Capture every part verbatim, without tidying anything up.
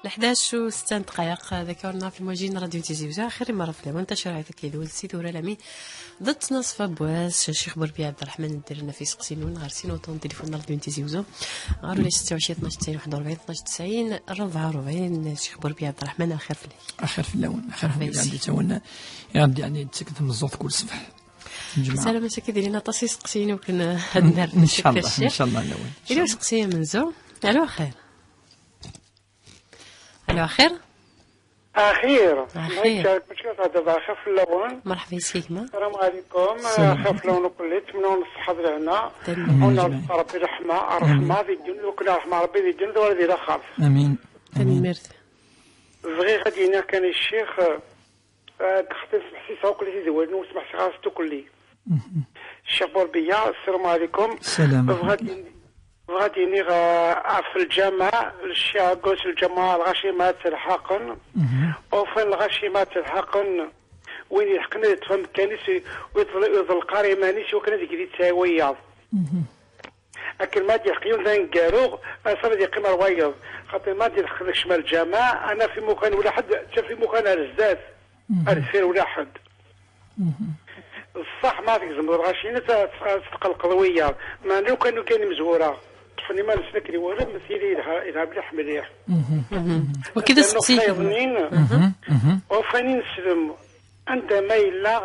Ḥdac u setta n ddqayeq, d akka ur nɣaf lmujin n Radio Tizi Uzzu. Axir imara fell-awen, tacariɛt akka yid-wen Sidi Uralami d ttnaṣfa n wass, Ccix Burbi Ɛebderreḥman, ddiren ɣef iseqsiyen-nwen ɣer sin wuṭṭun n tilifun n Radio Tizi Uzzu, ɣer ula setta u ɛecrin, tnac tesɛin, waḥed u rebɛin, tnac tesɛin, rebɛa u rebɛin. Ccix Burbi Ɛebderreḥman, axir fell-ak. Axir fell-awen, axir fell-awen. Ɛebderreḥman, iɛeddi ɛni yettak tmeẓẓuɣt kul ṣṣbeḥ. Ssarameɣ akka d-ilin aṭas iseqsiyen ukken ad nerr. Incallah, incallah, lawan. Ila useqsi amenzu. Alo, axir. Alo, axir. Axir. Axir. Mačči ad tehder axir fell-awen. Merḥba yes-k a gma. Sslam ɛlikum. Sslam. Axir fell-awen ukelli, ttmennawen ṣṣeḥḥa d lehna. Tanemmirt. Rebbi ṛṛeḥma, ṛṛeḥma di ddunit, ukken ṛṛeḥma Ṛebbi di ddunit, wala di laxert. Amin. Tanemmirt. Bɣiɣ ad d-iniɣ kan i ccix, eh, ad d-xtiṣ meḥsisa akk tidwalin, ur smeḥsiɣ ara s tukelli. Ccix Burbiya, sslam ɛlikum. Sslam. Bɣiɣ ad d-ini-, bɣiɣ ad d-iniɣ, eh, ɣef lǧameɛ, lecciɛa n wass lǧameɛ, lɣacimat lḥaqen. Ufan lɣacimat lḥaqen, win ilḥeqen ad yeṭṭef amekkan-is, u yeḍl-, u yeḍleq ara iman-is, iwakken ad yeg di ttɛiwiyaḍ. Akken ma d-yeḥq yiwen d aneggaru, ass-a ad yeqqim ar wayeḍ. Xaṭer ma d-yeḥq nekcem ar lǧameɛ, ad naf imukan ula ḥedd, ttaf imukan ar zdat, ar deffir ula ḥedd. D ṣṣeḥ ma tgezmeḍ lɣaci-nni, ad, ad tqelqeḍ wiyaḍ. Meɛna lukan, lukan imezwura ṭṭfen iman-nsen akken iwulem, tili yelha, yelha mliḥ, mliḥ. Wagi d aseqsi. Ufan ineslem, anda ma yella,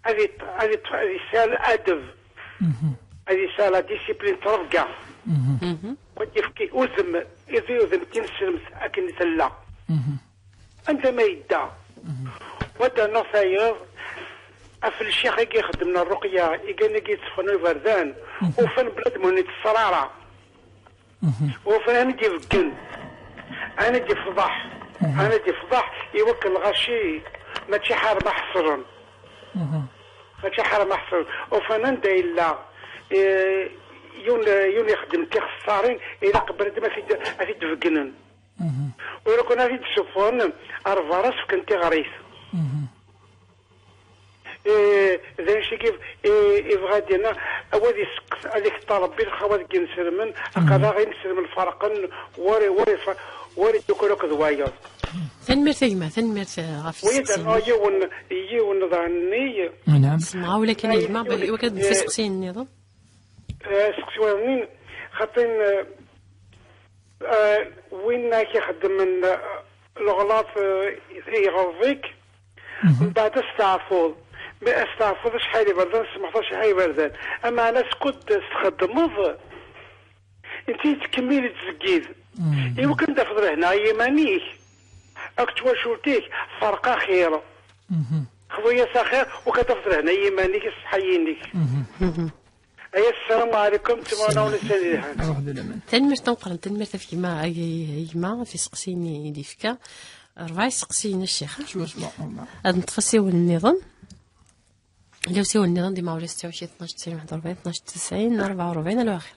ad yeṭ-, ad yeṭ-, ad yesɛu adab, ad yesɛu la discipline ttrebga. Ad yefk udem, ad yudem tineslemt akken i tella. Anda ma yedda. Wa d-rnuɣ tayeḍ, ɣef lecyax-agi ixeddmen rruqya, igan-agi yetteffɣen iberdan, ufan bnadem ur yettṣer ara. Ufan ad ibeggen, ad ifḍeḥ, ad ifḍeḥ, iwakken lɣaci mačči ḥar ma ḥeṣlen. Mačči ḥar ma ḥeṣlen. Ufan anda yella, eh, yiwen, yiwen ixeddem tixeṣṣarin, ilaq bnadem ad t-id-, ad t-id-beggnen. Ur akk ad t-id-ssuffɣen ar berra, sefken tiɣrit. Eh, d acu i yeb-, eh, yebɣa ad d-yenna, awad yesseqs, ad ikeṭṭer Rebbi lxawa deg inselmen, aqalaɣ inselmen ferqen, war, war, war idukel akked wayeḍ. Tanemmirt a gma, tanemmirt, eh, ɣef yiwen, yiwen daɣen-nni. Semɣa ula kan a gma, iwakken ad d-nefk iseqsiyen nniḍen. Eh, seqsi wayeḍ-nni, xaṭi, eh, eh, win ak ixeddmen, eh, leɣlaṭ, eh, iɣeḍ-ik, mbeɛd ad steɛfuḍ. Mi ad steɛfuḍ acḥal iberdan, tesmeḥḍ acḥal iberdan. Ameɛna skud txeddmeḍ, nti yettkemmil yettzeggid. Iwakken ad tafeḍ lehna i yiman-ik, akked twacult-ik, ferq axir. Xḍu-yas axir, wakken ad tafeḍ lehna i yiman-ik, i ṣṣeḥḥa-inek. Aya, sslam ɛlikum, ttmanawen isan yelhan. Ruḥ d laman. Tanemmirt tameqqrant, tanemmirt ɣef gma, a gma, ɣef iseqsiyen i d-yefka. Rebɛa iseqsiyen, a ccix. Ad neṭṭef asiwel nniḍen. Ila usiwel nniḍen, dima ula setta u ɛecrin, tnac tesɛin, waḥed u rebɛin, tnac tesɛin, rebɛa u rebɛin, alo axir.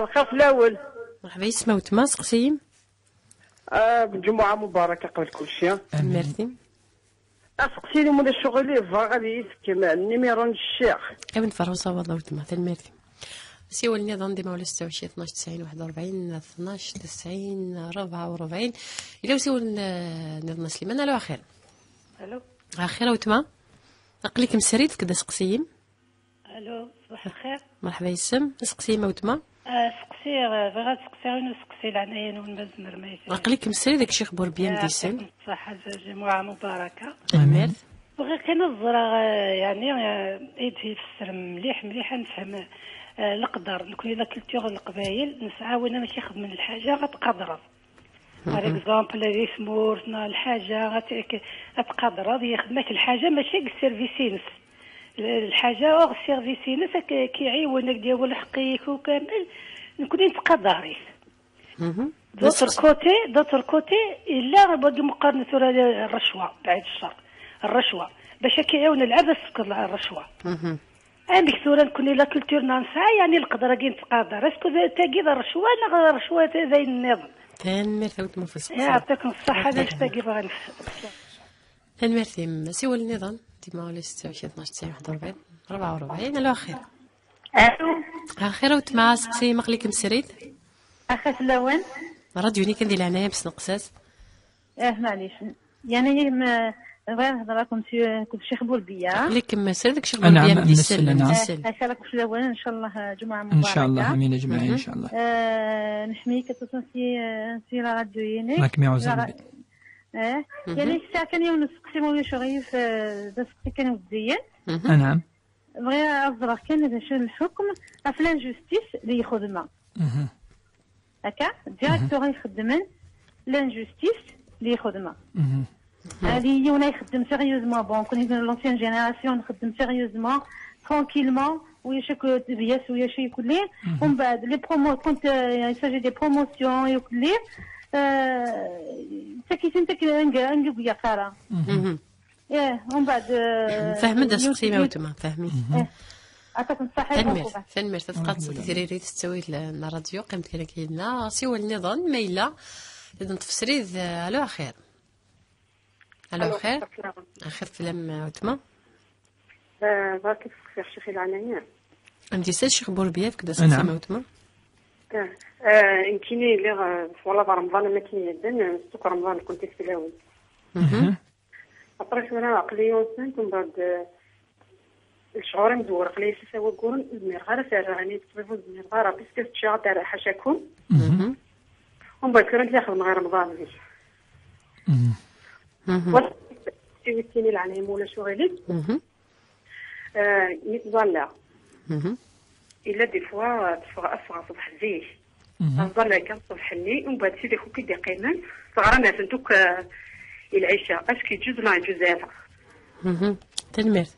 Lxir fell-awen. Merḥba yes-m a wetma, seqsi-m. Ah, lǧumuɛa mubaraka qbel kulci. Tanemmirt-im. Aseqsi-inu ma d ccɣel-i, bɣiɣ ad iyi-tefkem nimiru n ccix. Awi-d ɣer usawaḍ a wetma, tanemmirt-im. Asiwel nniḍen, dima ula setta u ɛecrin, tnac tesɛin, waḥed u rebɛin, tnac tesɛin, rebɛa u rebɛin. Ila usiwel, eh, nniḍen a Sliman, alo axir. Alo. Axir a wetma. Aql-ikem srid, fk-d aseqsi-im. Alo, ṣbaḥ lxir. Merḥba yes-m. Aseqsi-m a wetma? Ah, seqsiɣ, eh, bɣiɣ ad seqsiɣ yiwen useqsi, leɛnaya-nwen, ma tzemrem, ma yesɛa. Aql-ikem srid deg Ccix Burbiya n Disin. Yaɛṭikum ṣṣeḥḥa, lǧumuɛa mubaraka. Tanemmirt. Bɣiɣ kan ad ẓreɣ, eh, yeɛni, eh, ad yi-tfessrem mliḥ, mliḥ ad nefhem, eh, leqder. Nekni la culture n Leqbayel, nesɛa win amek ixedmen lḥaǧa, ad tqadreḍ. Par exemple, di tmurt neɣ lḥaǧa, ad t-, ad tqadreḍ, yexdem-ak lḥaǧa, mačči deg service-ines. L-, lḥaǧa, or, service-ines, ad k-, ad k-iɛiwen, ad k-d-yawi lḥeqq-ik ukamel, nekni nettqadar-it. D'autre côté, d'autre côté, yella wagi meqqar tura rracwa, bɛid ccer, rracwa. Bac ad k-iɛiwen lɛebd, ad s-tefkeḍ rracwa. Amek tura nekni la culture-nneɣ nesɛa, yeɛni leqder-agi nettqadar? Est-ce que d tagi d rrecwa neɣ rrecwa d ayen nniḍen? Tanemmirt a wetma ɣef useqsi. Yeɛṭikum ṣṣeḥḥa, d acu tagi bɣan. Tanemmirt-im. Asiwel nniḍen, dima ula setta u ɛecrin, tnac tesɛin, waḥed u rebɛin, rebɛa u rebɛin, alo axir. Alo. Axir a wetma, seqsi-m, aql-ikem srid. Axir fell-awen. Rradyu-nni kan di leɛnaya-m sneqs-as. Eh, maɛlic. Yeɛni, ma, bɣiɣ ad hedreɣ akked Msyu, akked Ccix Burbiya. Aql-ikem srid deg Ccix Burbiya, anɛam, mdissel, mdissel. Eh, akka, lak fell-awen, ncallah, ǧemɛa mubaraka. Ncallah, amin, ǧemɛa, ncallah. Eh, neḥmi-k aṭas si, eh, si la radio-inek. Rak mi ɛuzan. Eh, yeɛni, sɛiɣ kan yiwen n usteqsi, ma ulac aɣilif, eh, d asteqsi kan iweddiyen. Anɛam. Bɣiɣ ad ẓreɣ kan d acu n lḥukm ɣef l'injustice di lxedma. Akka, directeur ay ixeddmen, l'injustice di lxedma. Hadi yiwen ay ixeddem sérieusement, bon, kuni l'ancienne génération nxeddem sérieusement, tranquillement, ulac akk tebya-s, ulac akk kulli. Umbeɛd, les promo-, quand, euh, il s'agit des promotions, akk kulli, euh, takit-, takit-, anga, anga ur yaqara. Ih, umbeɛd, eh, fehmed aseqsi-m a weltma, fehmi. Eh, aṭas n ṣṣaḥa. Tanemmirt, tanemmirt. Ad tqaḍ tiririt s ttawil n ṛṛadyu, qqim-d kan akka yid-neɣ. Siwel nniḍen, ma yella, ad neṭṭef srid, eh, alo axir. Alo axir. Axir fell-am, a weltma. Eh, barka fik, Ccix, di leɛnaya-m. Amdisel Ccix Burbiya, efk-d aseqsi-m a weltma. Eh, eh, nekkini lliɣ, eh, twalaḍ Remḍan am akken yedden, eh, stuk Remḍan, kunti fell-awen. Après tura aql-i enceinte, umbeɛd, eh, lecɣal imezwura aql-i ass-a wagguren, ur zmireɣ ara ad t-rreɣ, ini-d ṭṭbib ur zmireɣ ara, puisque tečča ad d-terreɣ ḥacakum. Umbeɛd tura nekk xedmeɣ i Remḍan zik. Wa siwit-ini leɛnaya-m ulac uɣilif. Eh, mi ttẓallaɣ. Illa des fois, teffeɣ, ffɣeɣ ṣṣbeḥ zik. Aẓal akka ṣṣbeḥ-nni, umbeɛd tidak akk i d-iqqimen, teɣram-asent akk, eh, i lɛica. Est-ce que yeǧǧuz neɣ yeǧǧuz ara? Tanemmirt.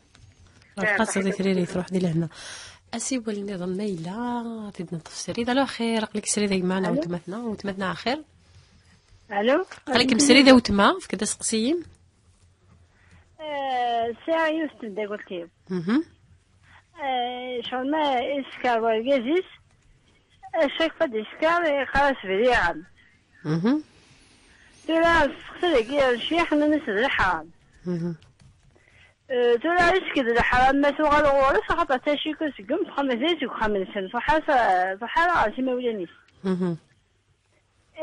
Ɣef tqaseḍ i tririt, ruḥ di lehna. Asiwel nniḍen ma yella, ad t-id-neṭṭef srid. Alo axir, aql-ik srid a gma neɣ weltma-tneɣ, weltma-tneɣ axir? Alo? Aql-ikem srid a weltma, efk-d aseqsi-im. Eh, sɛiɣ yiwet n tmeddakelt-iw. Mhm. Eh, ccɣel ma isker wergaz-is, a chaque fois d-isker, iqqar-as briɣ-am. Mhm. Tura, testeqsi dagi, nciḥ, nnan-as d leḥram. Mhm. Eh, tura, isked leḥram, ma tuɣal ɣur-s, axaṭer tacikut seg umexxam, mazal seg uxxam-nsen, truḥ ara, truḥ ara ɣer imawlan-is. Mhm.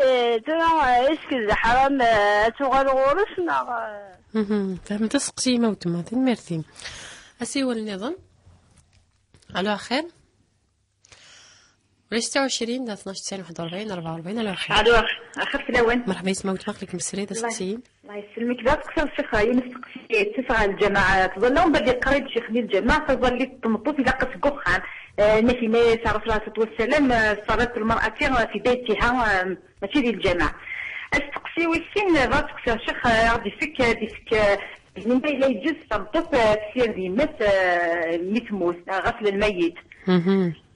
Eh, tura, eh, est-ce que d leḥram, eh, ad tuɣal ɣur-s, neɣ, eh? Mhm. Fehmet aseqsi-im a weltma, tanemmirt-im. Asiwel nniḍen. Alo, axir? Ula ستة وعشرين، اثناش تسعين، واحد وأربعين، أربعة وأربعين، alo, axir? Alo, axir fell-awen. Merḥba yes-m a weltma, aql-ikem srid, aseqsi-im. Allah yesselmek. Da teqsiḍ Ccix, yiwen usteqsi, ttesseɣ ɣer lǧameɛ, tẓalla, umbeɛd iqqar-d ccix di lǧameɛ, taẓallit n tmeṭṭut ilaq-as deg uxxam. Eh, nnak yenna-as Ṛṛasul ɛalayhi ṣṣalatu wassalam, eh, ṣṣalatu lmar'ati fi baytiha, eh, mačči di lǧameɛ. Asteqsi wis sin, eh, bɣiɣ ad steqsiɣ ccix, eh, ad d-ifek, ad d-ifek, eh, ma yella yeǧǧuz tameṭṭut, eh, tessired yemma-s, eh, mi temmut, eh, ɣasel lmayit.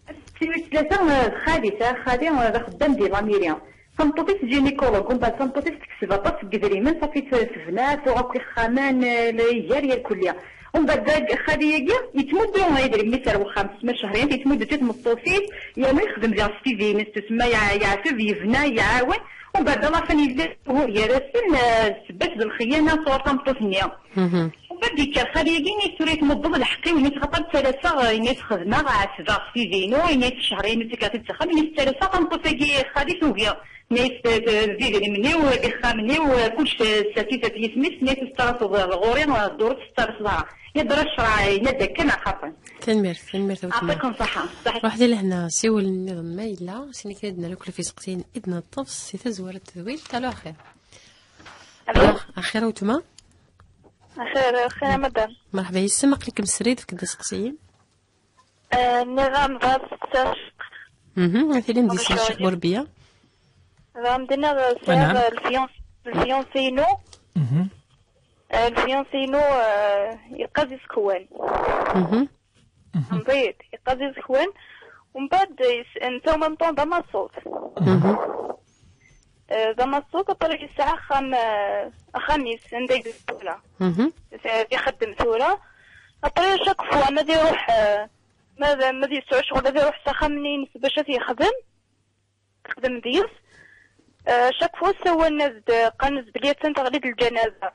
Asteqsi wis tlata, eh, d xali, sɛiɣ xali, eh, d axeddam di lamiri. Tameṭṭut-is gynécologue, umbeɛd tameṭṭut-is tekseb aṭas n yedrimen, ṣafi t-, tebna, tuɣ akk ixxamen, eh, la iger yerkulli. Umbeɛd, eh, xali-agi, yettmuddu idrimen-is ar wexxam, tesma cehriyen, yettmuddu-tt i tmeṭṭut-is, yernu yexdem diɣ s tidi-ines, tusemma, yeɛ-, yeɛteb, yebna, iɛawen. Umbeɛd, alaxen yella ugur gar-asen, eh, ssebba-s d lxiyana sɣur tameṭṭut-nni. Umbeɛd, yekker xali-agi, ini-as tura i tmuddeḍ lḥeqq-iw, ini-as xaṭer ttalaseɣ, eh, ini-as xedmeɣ, ɛetbeɣ s tidi-inu, ini-as cehriyen ur ttakeɣ-t-id s axxam, ini-as ttalaseɣ tameṭṭut-agi xali tugi. Nna-yas, eh, d idrimen-iw, d ixxamen-iw, eh, kullec, eh, sati-, sati yisem-is, nna-yas ur tettaraseḍ ɣur-i, eh, ddurt ur tettaraseḍ ara. Yadra ccreɛ, yenna-d akka neɣ xaṭi? Tanemmirt, tanemmirt a weltma. Ɛṭikum ṣṣeḥḥa. Ṣaḥit. Ruḥ di lehna, siwel nniḍen ma yella, sin akken ad d-nerr akk ɣef iseqsiyen i d-neṭṭef si tazwara n tedwilt. Alo, axir. Alo. Axir a weltma? Axir, axir a madam. Merḥba yes-m, aql-ikem srid, efk-d iseqsiyen. Eh, nniɣ-am bɣiɣ ad steqsiɣ. Mhm, a tili mdisel Ccix Burbiya. Bɣiɣ ad m-d-iniɣ, eh, sɛiɣ, eh, lfian-, lfiancé-inu. Mhm. Eh, lfiancé-inu, eh, yeqqaz isekwan. Mhm. Mbeɛd, yeqqaz isekwan. Umbeɛd, eh, yes-, netta u même temps d amaṣṣut. Mhm. Eh, d amaṣṣut, après yesɛa axxam, eh, axxam-is, anda i tura. Mhm. Ixeddem tura. Après, chaque fois, ma d-iruḥ, eh, ma d, ma d-yesɛu ccɣel, ad iruḥ s axxam-nni-ines bac ad t-yexdem. Texdem deg-s. Eh, chaque fois, ssawalen-as-d, qqaren-as belli attan teɣli-d lǧanaza.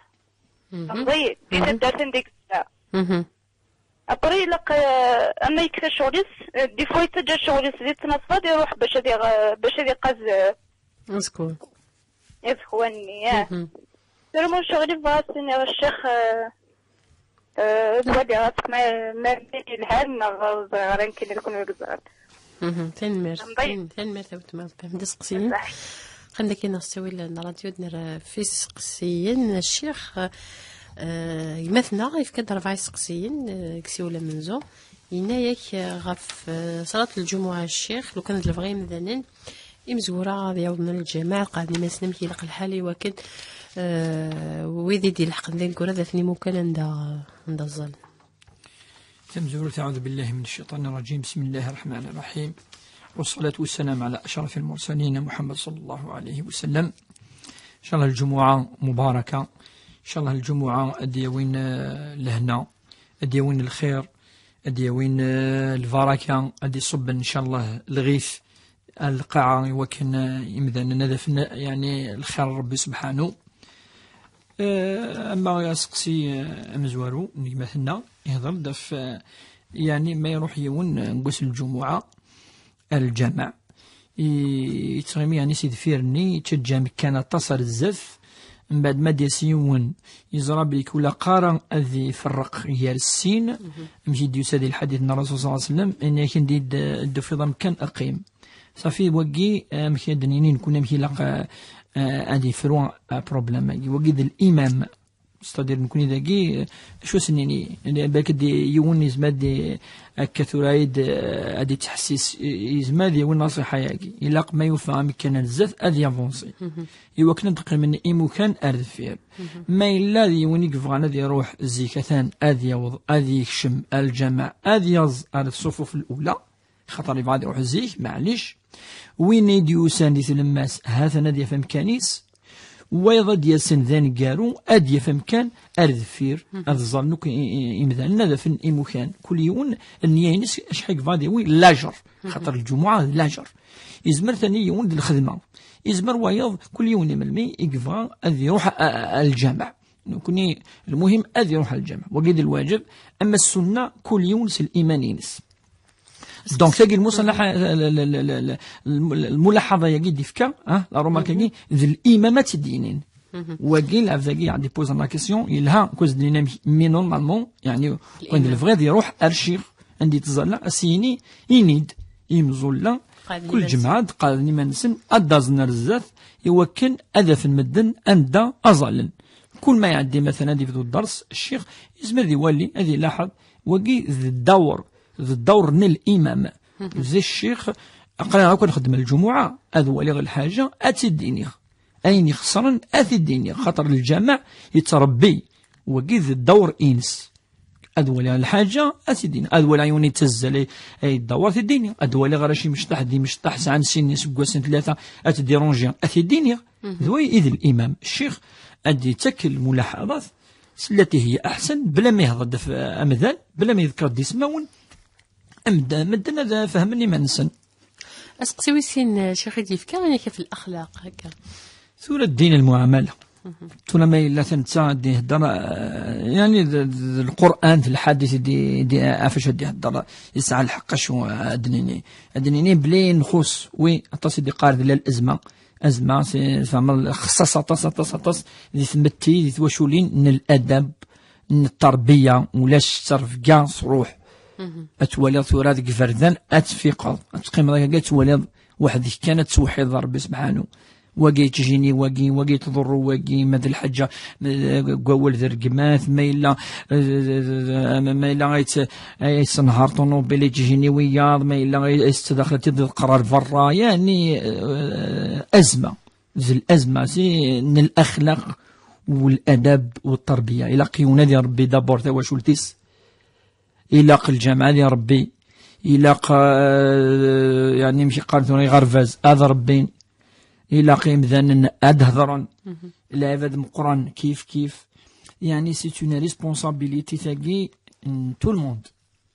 Mhm. Txeḍ-iyi, di taddart anda i yezdeɣ. Mhm. Après, ilaq, eh, ama yekfa ccɣel-is, eh, des fois yettaǧǧa ccɣel-is di ttnaṣfa, ad iruḥ bac ad iɣ-, bac ad iqqaz, eh, Azekka. Iẓekwan-nni, ah. Mhm. Tura ma ur ccɣel i bɣiɣ ad s-iniɣ ccix, eh, eh, ad waliɣ ma, ma, ma yelhan neɣ ẓriɣ ara nekkini d kunwi i yeẓran. Mhm. Tanemmirt. Mbaye. Tan-, tanemmirt a weltma, Rebbi d iseqsiyen. Saḥ. Qqimen dagi neɣ s ttawil n ṛṛadyu ad nerr f iseqsiyen. Ccix, eh, gma-tneɣ yefka-d ṛebɛa iseqsiyen, eh, deg siwel amenzu. Yenna-yak, eh, ɣef, eh, ṣalat lǧumuɛa, ccix, lukan d lebɣi imdanen, imezwura ad yawḍen lǧameɛ, ad qeɛden iman-nsen amek ilaq lḥal i wakken, eh, wid i d-ilḥeqen d ineggura ad aten imukan anda, anda ẓẓallen. Tamezwarut, أعوذ بالله من الشيطان الرجيم. بسم الله الرحمن الرحيم. والصلاة والسلام على أشرف المرسلين محمد صلى الله عليه وسلم. إن شاء الله الجمعة مباركة. إن شاء الله الجمعة ad d-yawin, eh, lehna, ad d-yawin lxir, ad d-yawin, eh, lbaraka, ad d-iṣubben, إن شاء الله, lɣit ar lqaɛa i wakken, eh, imdanen ad afen, yeɛni, lxir n Ṛebbi subḥanu. Eh, ama aseqsi, eh, amezwaru n gma-tneɣ, ihḍer-d ɣef, eh, yeɛni, ma iruḥ yiwen, eh, deg wass n lǧumuɛa ar lǧameɛ, i-, yettɣimi, yeɛni, si deffir-nni, yettaǧǧa amekkan aṭas ar zdat, mbeɛd ma d-yas yiwen, yeẓra belli ur ilaq ara ad iferreq gar sin, amek i d-yusa di lḥadit n Ṛṛasul صلى الله عليه وسلم, yenna-ak anda i d-, d-tufiḍ amekkan, qqim. Ṣafi, wagi, amek ad d-nini nekkni, amek ilaq, eh, eh, ad yefru apṛublem-agi? Wagi d limam. C'est-à-dire, nekkni dagi, eh, acu ad s-nini? Balak d yiwen yezmer ad d-, akka tura ad, eh, ad d-ittḥessis, eh, yezmer ad yawi naṣiḥa-agi. Ilaq ma yufa amekkan ar zdat, ad yavanṣi. I wakken ad d-qqimen imukan ar deffir. Ma yella d yiwen i yebɣan ad iruḥ zik, atan ad yaweḍ, ad yekcem ar lǧameɛ, ad yaẓ ar ṣṣufuf lula, xaṭer yebɣa ad iruḥ zik, maɛlic. Win i d-yusan di tlemmast, ha-t-an ad yaf amkan-is. Wayeḍ ad d-yasen d aneggaru, ad yaf amkan ar deffir, ad ẓẓallen akk i-, i-, imdanen, ad afen imukan. Kul yiwen, nniya-ines, acḥal yebɣa ad yawi lajer. Xaṭer lǧumuɛa d lajer. Yezmer tani yiwen d lxedma. Yezmer wayeḍ, kul yiwen i melmi i yebɣa ad iruḥ a, a, a lǧameɛ. Nekkni, lmuhim, ad iruḥ ar lǧameɛ. Wagi d lwaǧeb, ama ssunna, kul yiwen s liman-ines. Donc, tagi lmuṣalaḥa, l-, l-, l-, l-, l-, lmulaḥaḍa-yagi d-ifka, ah, la remarque-agi, d limam ad tt-id-yinin. Wagi, lɛebd-agi, ad d-ipoza la question, yelha, kuz d-nini amek, mais normalement, yeɛni, kan d lebɣi ad iruḥ ar ccix, anda yettẓalla, ad s-yini, ini-d, imẓulla, kul ǧemɛa, ad qaɛden iman-nsen, ad d-aẓen ar zdat, i wakken ad afen medden anda aẓallen. Kul ma iɛeddi, matalan, ad yebdu dders, ccix, yezmer ad iwali, ad ilaḥeḍ, wagi d ddawr, d ddawr n limam. D ccix, aql-aɣ akk ad nxeddem lǧumuɛa, ad waliɣ lḥaǧa, ad tt-id-iniɣ. Ayen ixeṣren, ad t-id-iniɣ, xaṭer lǧameɛ yettṛebbi, wagi d ddawr-ines. Ad waliɣ lḥaǧa, ad t-id-iniɣ. Ad waliɣ yiwen yettazzal, ay, ay ddawr, ad t-id-iniɣ. Ad waliɣ arrac imecṭaḥ d imecṭaḥ, sɛan sin iseggasen, tlata, ad t-dirunjiɣ, ad t-id-iniɣ. D way i d limam. Ccix ad d-yettak lmulaḥaḍat, s llati hiya aḥsen, bla ma yehḍer-d ɣef amdan, bla ma yedker-d ismawen, amd-, medden ad fehmen iman-nsen. Aseqsi wis sin, ccix i d-yefka, ayen akka f laxlaq, akka. Tura ddin lmuɛamala. Tura ma yella ta netta ad d-ihedder, eh, yeɛni d, d, d Lqur'an, d lḥadit i d-, i d-, ɣef wacu ad d-ihedder, yesɛa lḥeqq acu ad d-nini. Ad d-nini belli nxuṣ, wi, aṭas i d-iqqar d la lezma. Azma, si, tfehmeḍ, xṣaṣ aṭas, aṭas, aṭas di tmetti, di twaculin n ladab, n tterbiya, ulac tterbga, truḥ. Ad twaliḍ tura deg iberdan, ad tfiqeḍ. Ad teqqimeḍ akka, ad twaliḍ weḥd-k kan, ad tettweḥḥideḍ Ṛebbi sebḥanu. Wagi yettjini wagi, wagi yettḍurru wagi, ma d lḥaǧa, eh, deg wawal d rregmat, ma yella, eh, ma yella ay tt-, ay yessenher ṭunubil yettjini wiyaḍ, ma yella ay, ay tettdaxel tid d qrar berra, yeɛni, eh, azma. D lazma si, n laxlaq u ladab u tterbiya. Ilaq yiwen ad iṛebbi d'abord tawacult-is. Ilaq lǧameɛ ad iṛebbi. Ilaq, eh, yeɛni, amek i qqaren tura, iɣerbaz ad ṛebbin. Ilaq imdanen ad hedṛen. Lɛibad meqqren kif kif. Yeɛni, c'est une responsabilité tagi n tout le monde.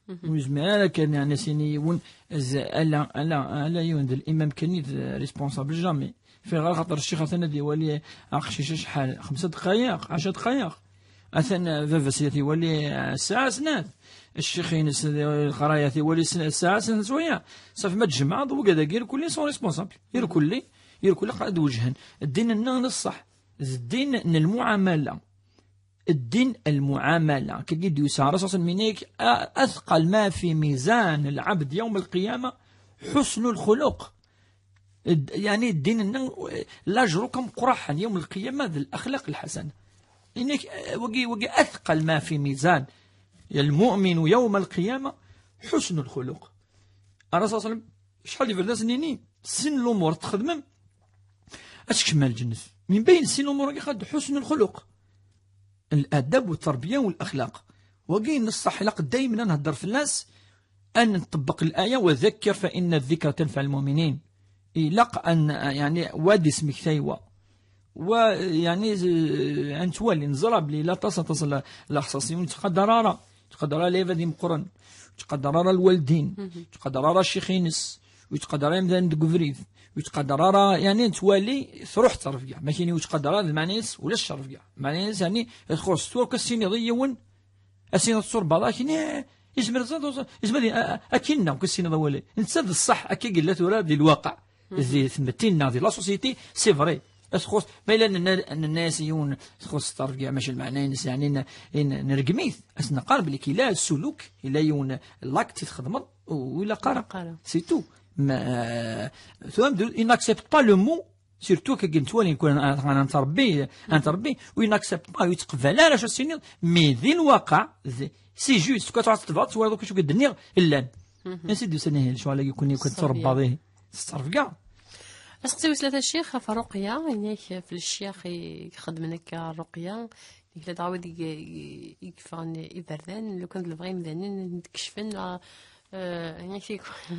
Ur yezmir ara kan, yeɛni, as-yini yiwen, z-, ala, ala, ala yiwen d limam kan i d responsable, jamais. Fiɣ ara xaṭer ccix atan ad iwali aqcic acḥal, xemsa dqayeq, ɛecra dqayeq. Atan baba-s ad iwali ssaɛa snat. Ccix-ines d leqraya ad iwali sna-, ssaɛa snat swayeɛ. Safi ma tjemɛeḍ, wigad-agi irkelli sont responsables. Irkelli Irkul ad wejhen ddin-nneɣ n ṣṣeḥ, d ddin n lmuɛamala. Ddin lmuɛamala. Kagi d-yusa Rasul صلى الله عليه وسلم, أثقل ما في ميزان العبد يوم القيامة حسن الخلق. Yeɛni ddin-nneɣ, lajer akk ameqqran yawm lqiyama d laxlaq lḥasana. Inek, wagi, wagi أثقل ما في ميزان المؤمن يوم القيامة حسن الخلق. Rasul صلى الله عليه وسلم, acḥal d iberdan s-nini, sin lumuṛ txedmem ad tkecmem lǧennet. Min bayen sin lumuṛ-agi xad حسن الخلق. الأدب والتربية والأخلاق. Wagi n ṣṣeḥ ilaq daymen ad nhedder fell-as, ad nṭebbeq laya: وذكر فإن الذكرى تنفع المؤمنين. Ilaq ad n-, yeɛni, wa ad d-ismektay wa. Wa, yeɛni, eh, ad nettwali, neẓra belli la aṭas, aṭas la, la xṣaṣi ur nettqadar ara. Ur yettqadar ara lɛibad imeqqren, ur yettqadar ara lwaldin, ur yettqadar ara ccix-ines, ur yettqadar ara imdanen deg ubrid, ur yettqadar ara, yeɛni, nettwali truḥ ttṛebga. Ma kini ur yettqadar ara, d meɛna-is ulac ttṛebga. Meɛna-is, yeɛni, txuṣ tura, ad s-tiniḍ i yiwen, ad s-tiniḍ tturbaḍ, akken, eh, izmer ad, izmer ad, a-, a-, akken nneɣ, ad s-tiniḍ awal. Netta d ṣṣeḥ, akka i yella tura di lwaqiɛ. Di tmetti-nneɣ, di la société, c'est vrai. Ad txuṣ, ma yella nenna, nenna-yas i yiwen txuṣ ttṛebga, mačči lmeɛna-ines, yeɛni, n-, n-, nregm-it. Ad s-neqqar belli kila ssuluk, ila yiwen l'acte i txedmeḍ, u, u ilaq ara. Ilaq ara. C'est tout. Ma, euh, tura, il n'accepte pas le mot, surtout kagi nettwali, nekk, ad, ad, ad nttṛebbi, ad nttṛebbi, u il n'accepte pas, ur yettqbal ara acu ad s-tiniḍ, mais di lwaqiɛ, d-, c'est juste, quand tu as tebɣa, twalaḍ akk acu i d-nniɣ, llan. Ansi d-usan ihi lecɣal-agi, kuni, kuni ttṛebbaḍ ihi? S ttṛebga. Aseqsi wis tlata, ccix, ɣef ṛṛuqya, inek f lecyax i ixeddmen akka ṛṛuqya, inek la dɣa wid i, i, i yeffɣen iberdan, lukan d lebɣi imdanen ad kecfen, ah, eh, inek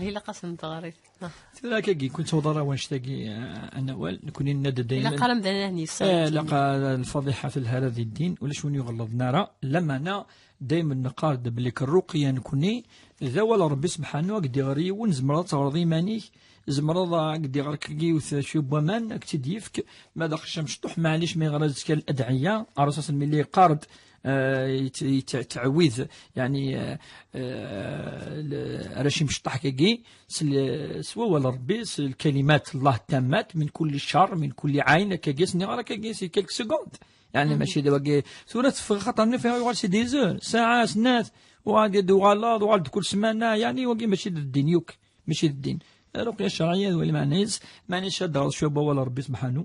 ilaq ad sen-teɣriḍ. Ah. Tura akkagi, kul ttawḍ ara wanect-agi, eh, ad nawal, nekni nenna-d daymen. Ilaq ara amdan ad yesɛu. Eh, ilaq, eh, lfaḍiḥa telha ara di ddin, ulac win yuɣelḍen ara, lameɛna daymen neqqar-d belli ṛṛuqya nekni d awal n Ṛebbi sebḥanu, ad k-d-iɣer yiwen, tzemreḍ ad teɣreḍ iman-ik, tzemreḍ ad k-d-iɣer kra yiwet ciṭ n waman, ad k-tt-id-yefk, ma d aqcic amecṭuḥ, maɛlic, ma yeɣra azekka ladɛiya, Ṛṛasul صلى الله عليه وسلم yella yeqqar-d, eh, yet-, yet-, yettɛewwid, yeɛni, eh, eh, l-, arrac imecṭaḥ kagi, s l-, s wawal n Ṛebbi, s lkalimat Allah التامات من كل شر من كل عين, akkagi, s-nniɣ ara akkagi, c'est quelques secondes. Yeɛni, mačči d wagi, tura teffeɣ xaṭer nif yuɣal c'est des heures, ssaɛa, snat, uɣal d-, uɣaleḍ, uɣal-d kul ssmana, yeɛni, wagi mačči d ddin yakk, mačči d ddin. Ṛṛuqya ccerɛiyya d wali meɛna-is, meɛna-is ad d-taɣreḍ cwiya n wawal n Ṛebbi sebḥanu,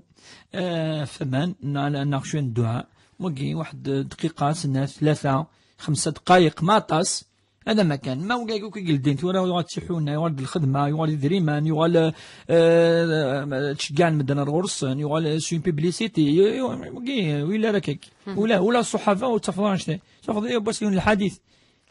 eh, f waman, neɣ, neɣ cwiya n dduɛa, wagi, waḥed dqiqa, snat, tlata, xemsa dqayeq, ma aṭas, هذا ما كان. Ma wagi akk i yeldin tura, yuɣal d tiḥuna, yuɣal d lxedma, yuɣal d idrimen, yuɣal, eh, eh, ttceggɛen medden ar ɣur-sen, yuɣal, eh, s une publicité, yu-, yu-, wagi, wila ara kak. Ula, ula ṣṣuḥafa ur ttafeḍ ara annect-a. Tafeḍ yiwwas yiwen lḥadit.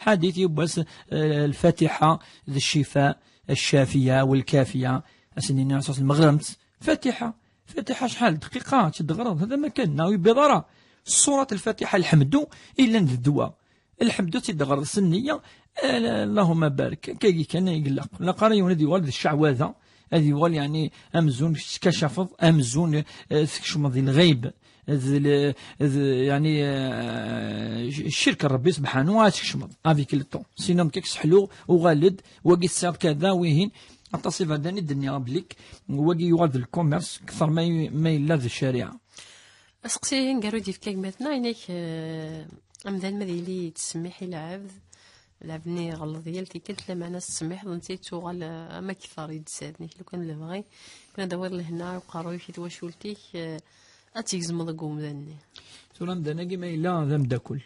Ḥadit yiwwas, eh, lfatiḥa d ccifa, ccafiya, welkafiya, asen-nini aṣas lmeɣremt. Fatiḥa, fatiḥa acḥal dqiqa, tt-id-ɣreḍ, هذا ما كان, neɣ yebbiḍ ara. Ṣṣurat lfatiḥa, lḥemdu, illan d ddwa. Lḥemdu ad tt-id-ɣreḍ s nniya, eh, Allahumma barik, akkagi kan i ilaq. Ilaq ara yiwen ad yuɣal d cceɛwada, ad yuɣal, yeɛni, amzun tettkacafiḍ, amzun, eh, tkecmeḍ di lɣayb, d l-, d, yeɛni, eh, ccirk n Ṛebbi sebḥanu ad tkecmeḍ, avec le temps. Sinon, nekk seḥlu, uɣal-d, wagi tesɛiḍ kada, wihin, aṭas iberdan i d-nniɣ belli wagi yuɣal d lkumirs, kter ma y-, ma yella d ccariɛa. Aseqsi-agi aneggaru i d-yefka gma-tneɣ, inek, eh, amdan ma ad yili yettsemmiḥ i lɛebd, lɛebd-nni iɣelleḍ yal tikkelt, lameɛna tettsemmiḥeḍ, netta yettuɣal, eh, am akter yedder, inek lukan lebɣi, lukan ad d-tawiḍ lehna i uqerruy-ik, i twacult-ik, eh, ad tgezmeḍ deg umdan-nni. Tura amdan-agi ma yella d ameddakel,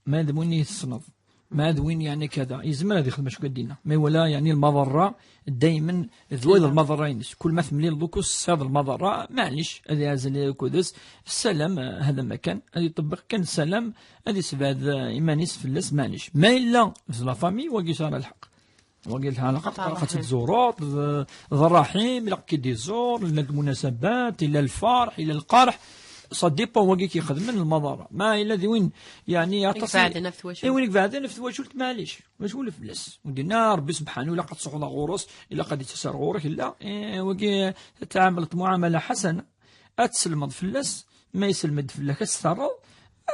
ma d win i tessneḍ, ma d win, yeɛni, kada, yezmer ad ixdem acu kan dinna. Ma iwala, yeɛni, lmaḍerra, daymen d wayeḍ lmaḍerra-ines. Kul ma temlileḍ ukus tesɛiḍ lmaḍerra, maɛlic, ad iɛzel akud-is. Ssalam, eh, هذا ما كان, ad iṭebbeq kan ssalam, ad isebɛed, eh, iman-is fell-as, maɛlic. Ma yella d la famille, wagi yesɛa lḥeqq. Wagi lḥal, lḥeqq, ilaq ad tt-id-tzureḍ, d, d ṛṛaḥim, ilaq ad k-id-iẓur, llant lmunasabat, illa lferḥ, illa lqerḥ, ça dépend wagi k-ixedmen lmaḍerra. Ma illa d win, yeɛni, aṭas i, ibeɛden ɣef twacult. I win ibeɛden ɣef twacult, maɛlic, mačči ula fell-as. Ur d-yenna Ṛebbi sebḥanu, ilaq ad tṣuḥuḍ ɣur-s, ilaq ad ittas ar ɣur-k, illa, eh, wagi ad tɛamleḍ muɛamala ḥasana, ad tselmeḍ fell-as, ma iselmed fell-ak ad s-terreḍ,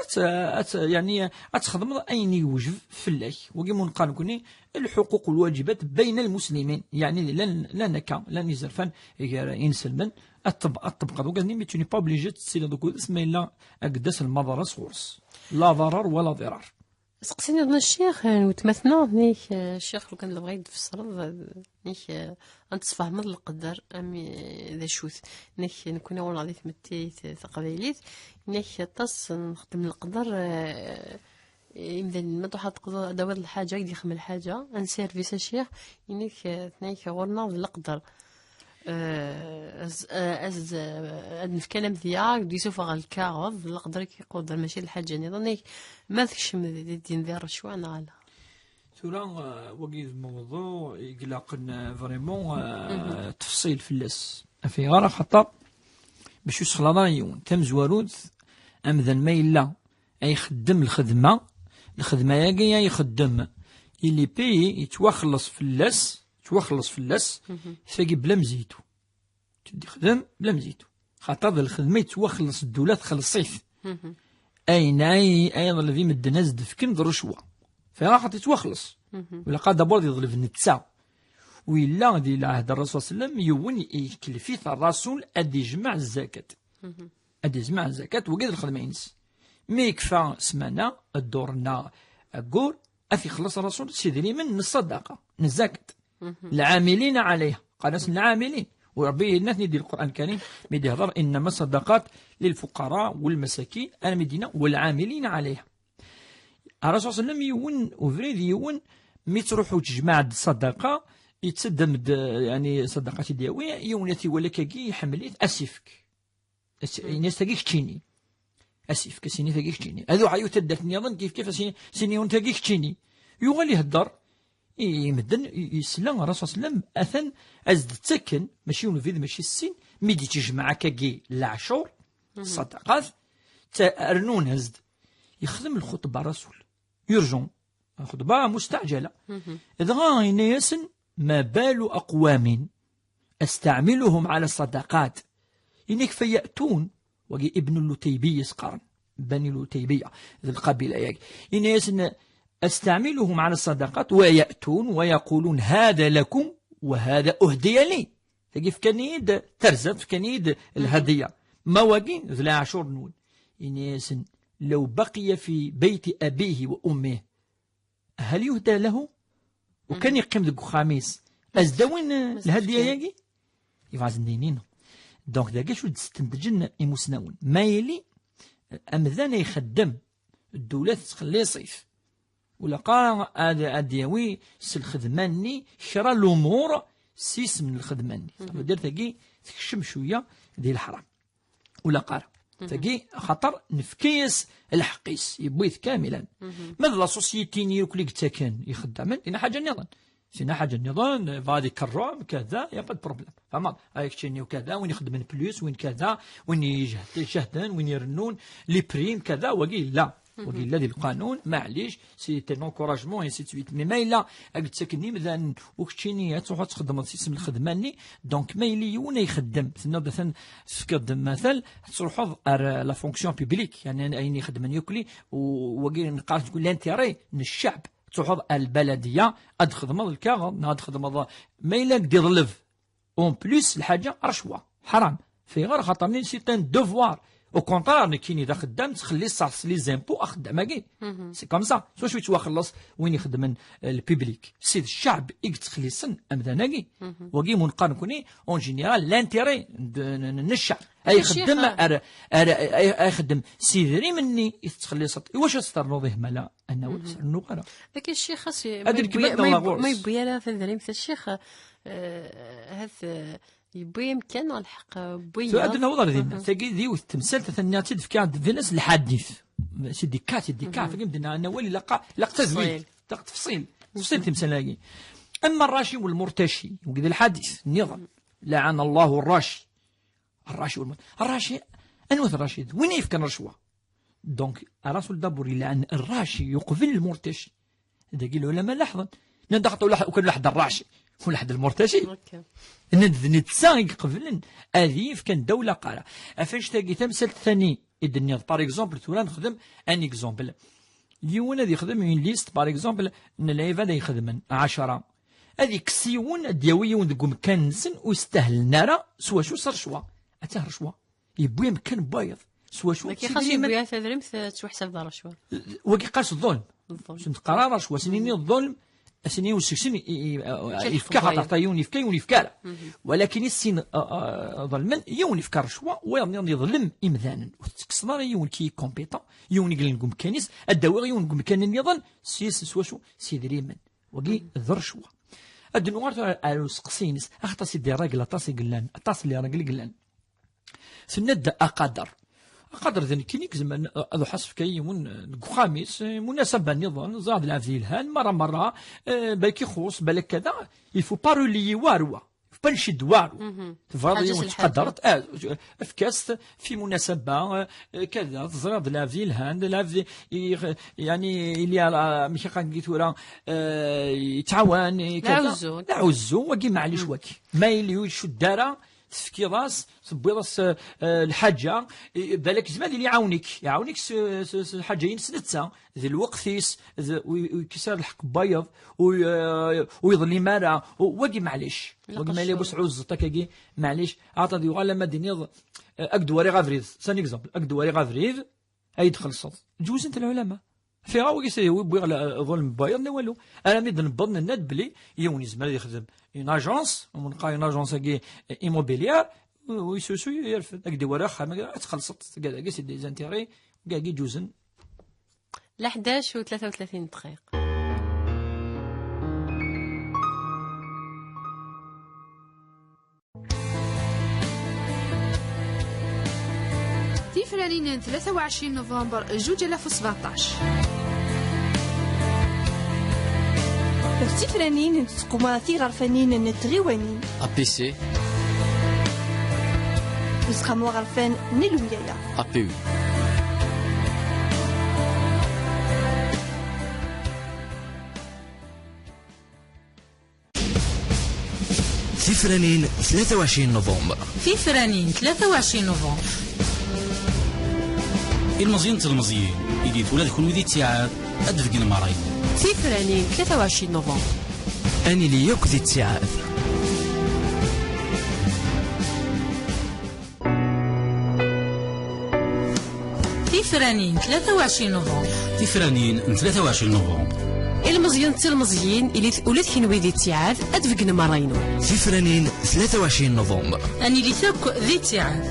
Ad t-, ad t-, yeɛni, ad txedmeḍ ayen yewjeb fell-ak. Wagi mu neqqar nekkni, الحقوق والواجبات بين المسلمين. Yeɛni, llan, llan akka, llan izerfan gar inselmen, ad teb-, ad tṭebqeḍ. Wagi-nni, mais tu n'es pas obligé ad tettiliḍ deg udis, ma yella ad d-tas lmaḍerra sɣur-s. لا ضرر ولا ضرار. Seqsi nniḍen a ccix, n weltma-tneɣ, nnek, eh, ccix, lukan lebɣi ad d-tfessreḍ, eh, nnek, eh, ad d-tesfehmeḍ leqder, ami, d acu-t. Nnek, nekkni ɣur-neɣ di tmetti taqbaylit, nnek, aṭas nxeddem leqder, eh, imdanen, ma truḥ ad teqḍeḍ, ad d-tawiḍ lḥaǧa, ad k-d-yexdem lḥaǧa, ad nservis a ccix, inek, eh, tnek, ɣur-neɣ d leqder. Eh, az-, eh, az-, eh, ad nefk anamedya, ad d-yessufeɣ lkaɣeḍ, d leqder i k-iqudren, mačči d lḥaǧa nniḍen. Nek, ma tekcem di, di ddin di rrecwa, neɣ ala? Tura, eh, wagi d mewḍuɛ i ilaqen, eh, vraiment, eh, tefṣil fell-as. Af ayɣer? Axaṭer bac ur sexlaḍ ara yiwen. Tamezwarut, amdan ma yella ay ixeddem lxedma, lxedma-agi ay ixeddem, il est payé, yettwaxelleṣ fell-as, yettwaxelleṣ fell-as, tagi bla mzitu. Teddi xdem bla mzitu. Xaṭer d lxedma yettwaxelleṣ ddula, txelleṣ-it. Ayen ay, ay ḍleb i medden ad s-d-fken d rrecwa. Fayɣer? Xaṭer yettwaxelleṣ. Ulaqa d'abord yeḍleb netta. U yella di lɛehd n Rasul sallam, yiwen iklef-it Rasul ad ijmeɛ zzakat. Ad ijmeɛ zzakat, wagi d lxedma-ines. Mi yekfa ssmana, dduṛ neɣ aggur, ad t-ixelleṣ Rasul s idrimen n ṣṣadaqa, n zzakat. العاملين عليها. Qqaren-asen العاملين. U Ṛebbi yenna-ten-id di Lqur'an Lkarim, mi d-ihḍer, إنما الصدقات للفقراء والمساكين, armi d-yenna, والعاملين عليها. Rasul sallam, yiwen ubrid, yiwen, mi ttruḥu tejmaɛ-d ṣṣadaqa, yettaddam-d, yani, ṣṣadaqa i d-yawi, yiwen ad t-iwali akkagi, iḥemmel-it, ad s-ifk. As-, ini-as tagi keččini. Ad s-ifk, as-ini tagi keččini. Ad uḥayu taddart nniḍen, kif kif, as-ini, as-ini yiwen tagi keččini. Yuɣal ihedder i, i medden, i, yesla Rasul sallam, atan ad s-d-ttaken, mačči yiwen ubrid, mačči sin, mi d-ittejmaɛ akkagi leɛcur, ṣṣadaqat, tta-, rnun-as-d. Yexdem lxuṭba Rasul. Urgent. Lxuṭba mustaɛǧala. Dɣa yenna-yasen, ما بال أقوام أستعملهم على الصدقات. Inek فيأتون, wagi Ibn Lutaybiya s-qqaren, Bani Lutaybiya, d lqabila-yagi. Yenna-yasen, أستعملهم على الصدقات ويأتون ويقولون هذا لكم وهذا أهدي لي. Tagi fkan-iyi-d tarzat, fkan-iyi-d lhadiya. Ma wagi d leɛcur-nwen. Yenna-yasen, لو بقي في بيت أبيه وأمه هل يهدى له؟ Ukan yeqqim deg uxxam-is, ad s-d-awin, eh, lhadiya-yagi? Yebɣa ad s-d-inin. Donc, dagi acu d-stentǧen imusnawen? Ma yili, eh, amdan ay ixeddem, ddula tettxelliṣ-it. Ulaqa ad, ad d-yawi s lxedma-nni kra lumuṛ s yisem n lxedma-nni. Tamuddart-agi tekcem cwiya di leḥram. Ulaqa ara. Tagi, axaṭer nefka-yas lḥeqq-is, yewwi-t kamilan. Ma d la société-nni yakk i yettaken ixeddamen, yella ḥaǧa nniḍen. Sina ḥaǧa nniḍen, va di kerrum, kada, y a pas de problème. Fehmeḍ? Ay keččini u kada, win ixeddmen plus, win kada, win ijehd-, ijehden, win irennun, les primes, kada, wagi yella. Wagi yella di lqanun, maɛlic, c'est un encouragement, et ainsi de suite. Mais ma yella ad k-d-ttaken imdanen, u keččini ad truḥeḍ ad txedmeḍ s isem lxedma-nni, donc ma yili yiwen ay ixeddem, tenniḍ atan tefkiḍ-d matal, ad truḥeḍ ar, euh, la fonction publique, yani ayen ixeddmen yakk, u wagi neqqar-as l'intérêt n cceɛb, ad truḥeḍ ar lbaladiya, ad txedmeḍ lkaɣeḍ, neɣ ad txedmeḍ, ma yella ad k-d-iḍleb, en plus, lḥaǧa rrecwa. Ḥaram. Fayɣer? Xaṭer-nni c'est un devoir. Au contraire, nekkini d axeddam, ttxelliṣeɣ s les impôts axeddam-agi. C'est comme ça. S wacu yettwaxelleṣ win ixeddmen, euh, le public? Si d cceɛb i yettxelliṣen amdan-agi. Wagi mu neqqar nekkni, en général, l'intérêt de, n, n, n cceɛb. Ay ixeddem, ar, ar, ay, ay ixeddem s idrimen-nni i tettxelliṣeḍ. Iwacu ad s-ternuḍ ihmala? Annaw, s-rennuɣ ara. Dagi ccix, xas ad d-nekbet neɣ laɣur-s. Ma yewwi ara tadrimt a ccix, eh, hat, eh, yewwi amkan neɣ lḥeqq, eh, wwi. Tura ad naweḍ ar dinna. Tagi d yiwet temsalt, atan nniɣ-tt-id, fkiɣ-d dinna s lḥadit. C'est des cas, c'est des cas. Fagi medden, anawal ilaq, ilaq tadwilt, ilaq tefṣil. Tefṣil timsal-agi. Ama rraci u lmurtaci, wagi d lḥadit nniḍen. لعن الله الراشي. Rraci u lmurtaci. Rraci, anwa-t rraci? D win i yefkan rrecwa. Donc, Rasul d'abord yelɛen rraci uqbel lmurtaci. Dagi lɛulama laḥḍen. Nnan-d axaṭer ulaḥ-, ukan ulaḥed rraci, ulaḥed lmurtaci. Nnan-d d netta i iqeblen ad yefk anda ulaqa ara. Af annect-agi tamsalt tani, i d-tenniḍ. Par exemple, tura nexdem un exemple. Yiwen ad yexdem une liste, par exemple, n lɛibad ay ixedmen, ɛecra. Ad yekkes yiwen, ad d-yawi yiwen deg umkan-nsen ur yestahlen ara, s wacu? S rrecwa. Attah rrecwa. Yewwi amkan n wayeḍ. S wacu? Wagi xas yewwi tadrimt, eh, tettwaḥsab d rrecwa. Wagi qqar-as ḍulm. Ẓem teqqar ara rrecwa. Sin-nni ḍulm, sin-nni ur seksen i, i, i, yefka, xaṭer ta yiwen yefka, yiwen yefka ara. Walakin i sin, a, a, ḍelmen, yiwen yefka rrecwa, wayeḍ-nniḍen yeḍlem imdanen. Ur tettekkseḍ ara yiwen ki compétent, yiwen i yellan deg umkan-is, ad d-awiɣ yiwen deg umkan nniḍen, s yes, s wacu? S idrimen. Wagi d rrecwa. Ad nuɣal tura ar useqsi-ines, axaṭer si des règles aṭas i yellan, aṭas n les règles i yellan. Tenna-d aqader. Aqader d nekkini i izemren ad uḥasef kan yiwen deg uxxam-is, eh, munasaba nniḍen, ẓriɣ d lɛebd yelhan, merra, merra, eh, balak ixuṣ, balak kada, il faut pas relier waru. Il faut pas ncedd waru. Tebɣiḍ yiwen tettqadareḍ, ah, efk-as fi munasaba, eh, kada, teẓriḍ d lɛebd yelhan, d lɛebd i, yani, ili ala, amek ara ngi tura, eh, yettɛawan, i kada. D aɛuzzu. D aɛuzzu, wagi maɛlic wagi. Ma ili ur icudd ara, tefkiḍ-as, tewwiḍ-as, eh, eh, lḥaǧa, i, balak zman ad yili iɛawen-ik, iɛawen-ik s, s, s lḥaǧa-ines netta, d lweqt-is, d, u, u yekkes ara lḥeqq n wayeḍ, u, eh, u yeḍlim ara, u, wagi maɛlic. Wagi ma yella bu sɛuẓẓet akkagi, maɛlic, aṭa ad yuɣal ama d-iniḍ, eh, ad k-d-wariɣ abrid, c'est un exemple, ad k-d-wariɣ abrid, ad yi-d-txellṣeḍ. Ǧewzen-t lɛulama. Fiɣa wagi s-, wwiɣ la-, ḍulm n wayeḍ, la walu. Armi d-newweḍ nenna-d belli yiwen yezmer ad yexdem une agence, u neqqar une agence-agi, eh, immobilière, u, u yessusu yerfed. Ad k-d-iwari axxam, ad txellṣeḍ, tga dagi c'est des intérêts, wagi ǧuzen. La ḥdac u tlata u tlatin dqiq. Tifranin n tlata u ɛecrin November zuǧ alaf u sbeɛṭac. Tifranin n tseqquma tiɣerfanin n tɣiwanin. A P C. Useqqamu aɣerfan n Ilumyaya. A P U. Tifranin tlata u ɛecrin November. Tifranin tlata u ɛecrin November. Ilmeẓyen d telmeẓyin, ilit ula d kunwi di ttiɛad, ad d-beggen merra-inu. Tifranin tlata u ɛecrin November. Ad nili yakk di ttiɛad. Tifranin tlata u ɛecrin November. Tifranin n tlata u ɛecrin November. Ilmeẓyen d tilmeẓyin, ilit ula d kenwi di ttiɛad, ad d-beggen merra-inu. Tifranin tlata u ɛecrin November. Ad nilit akk di ttiɛad.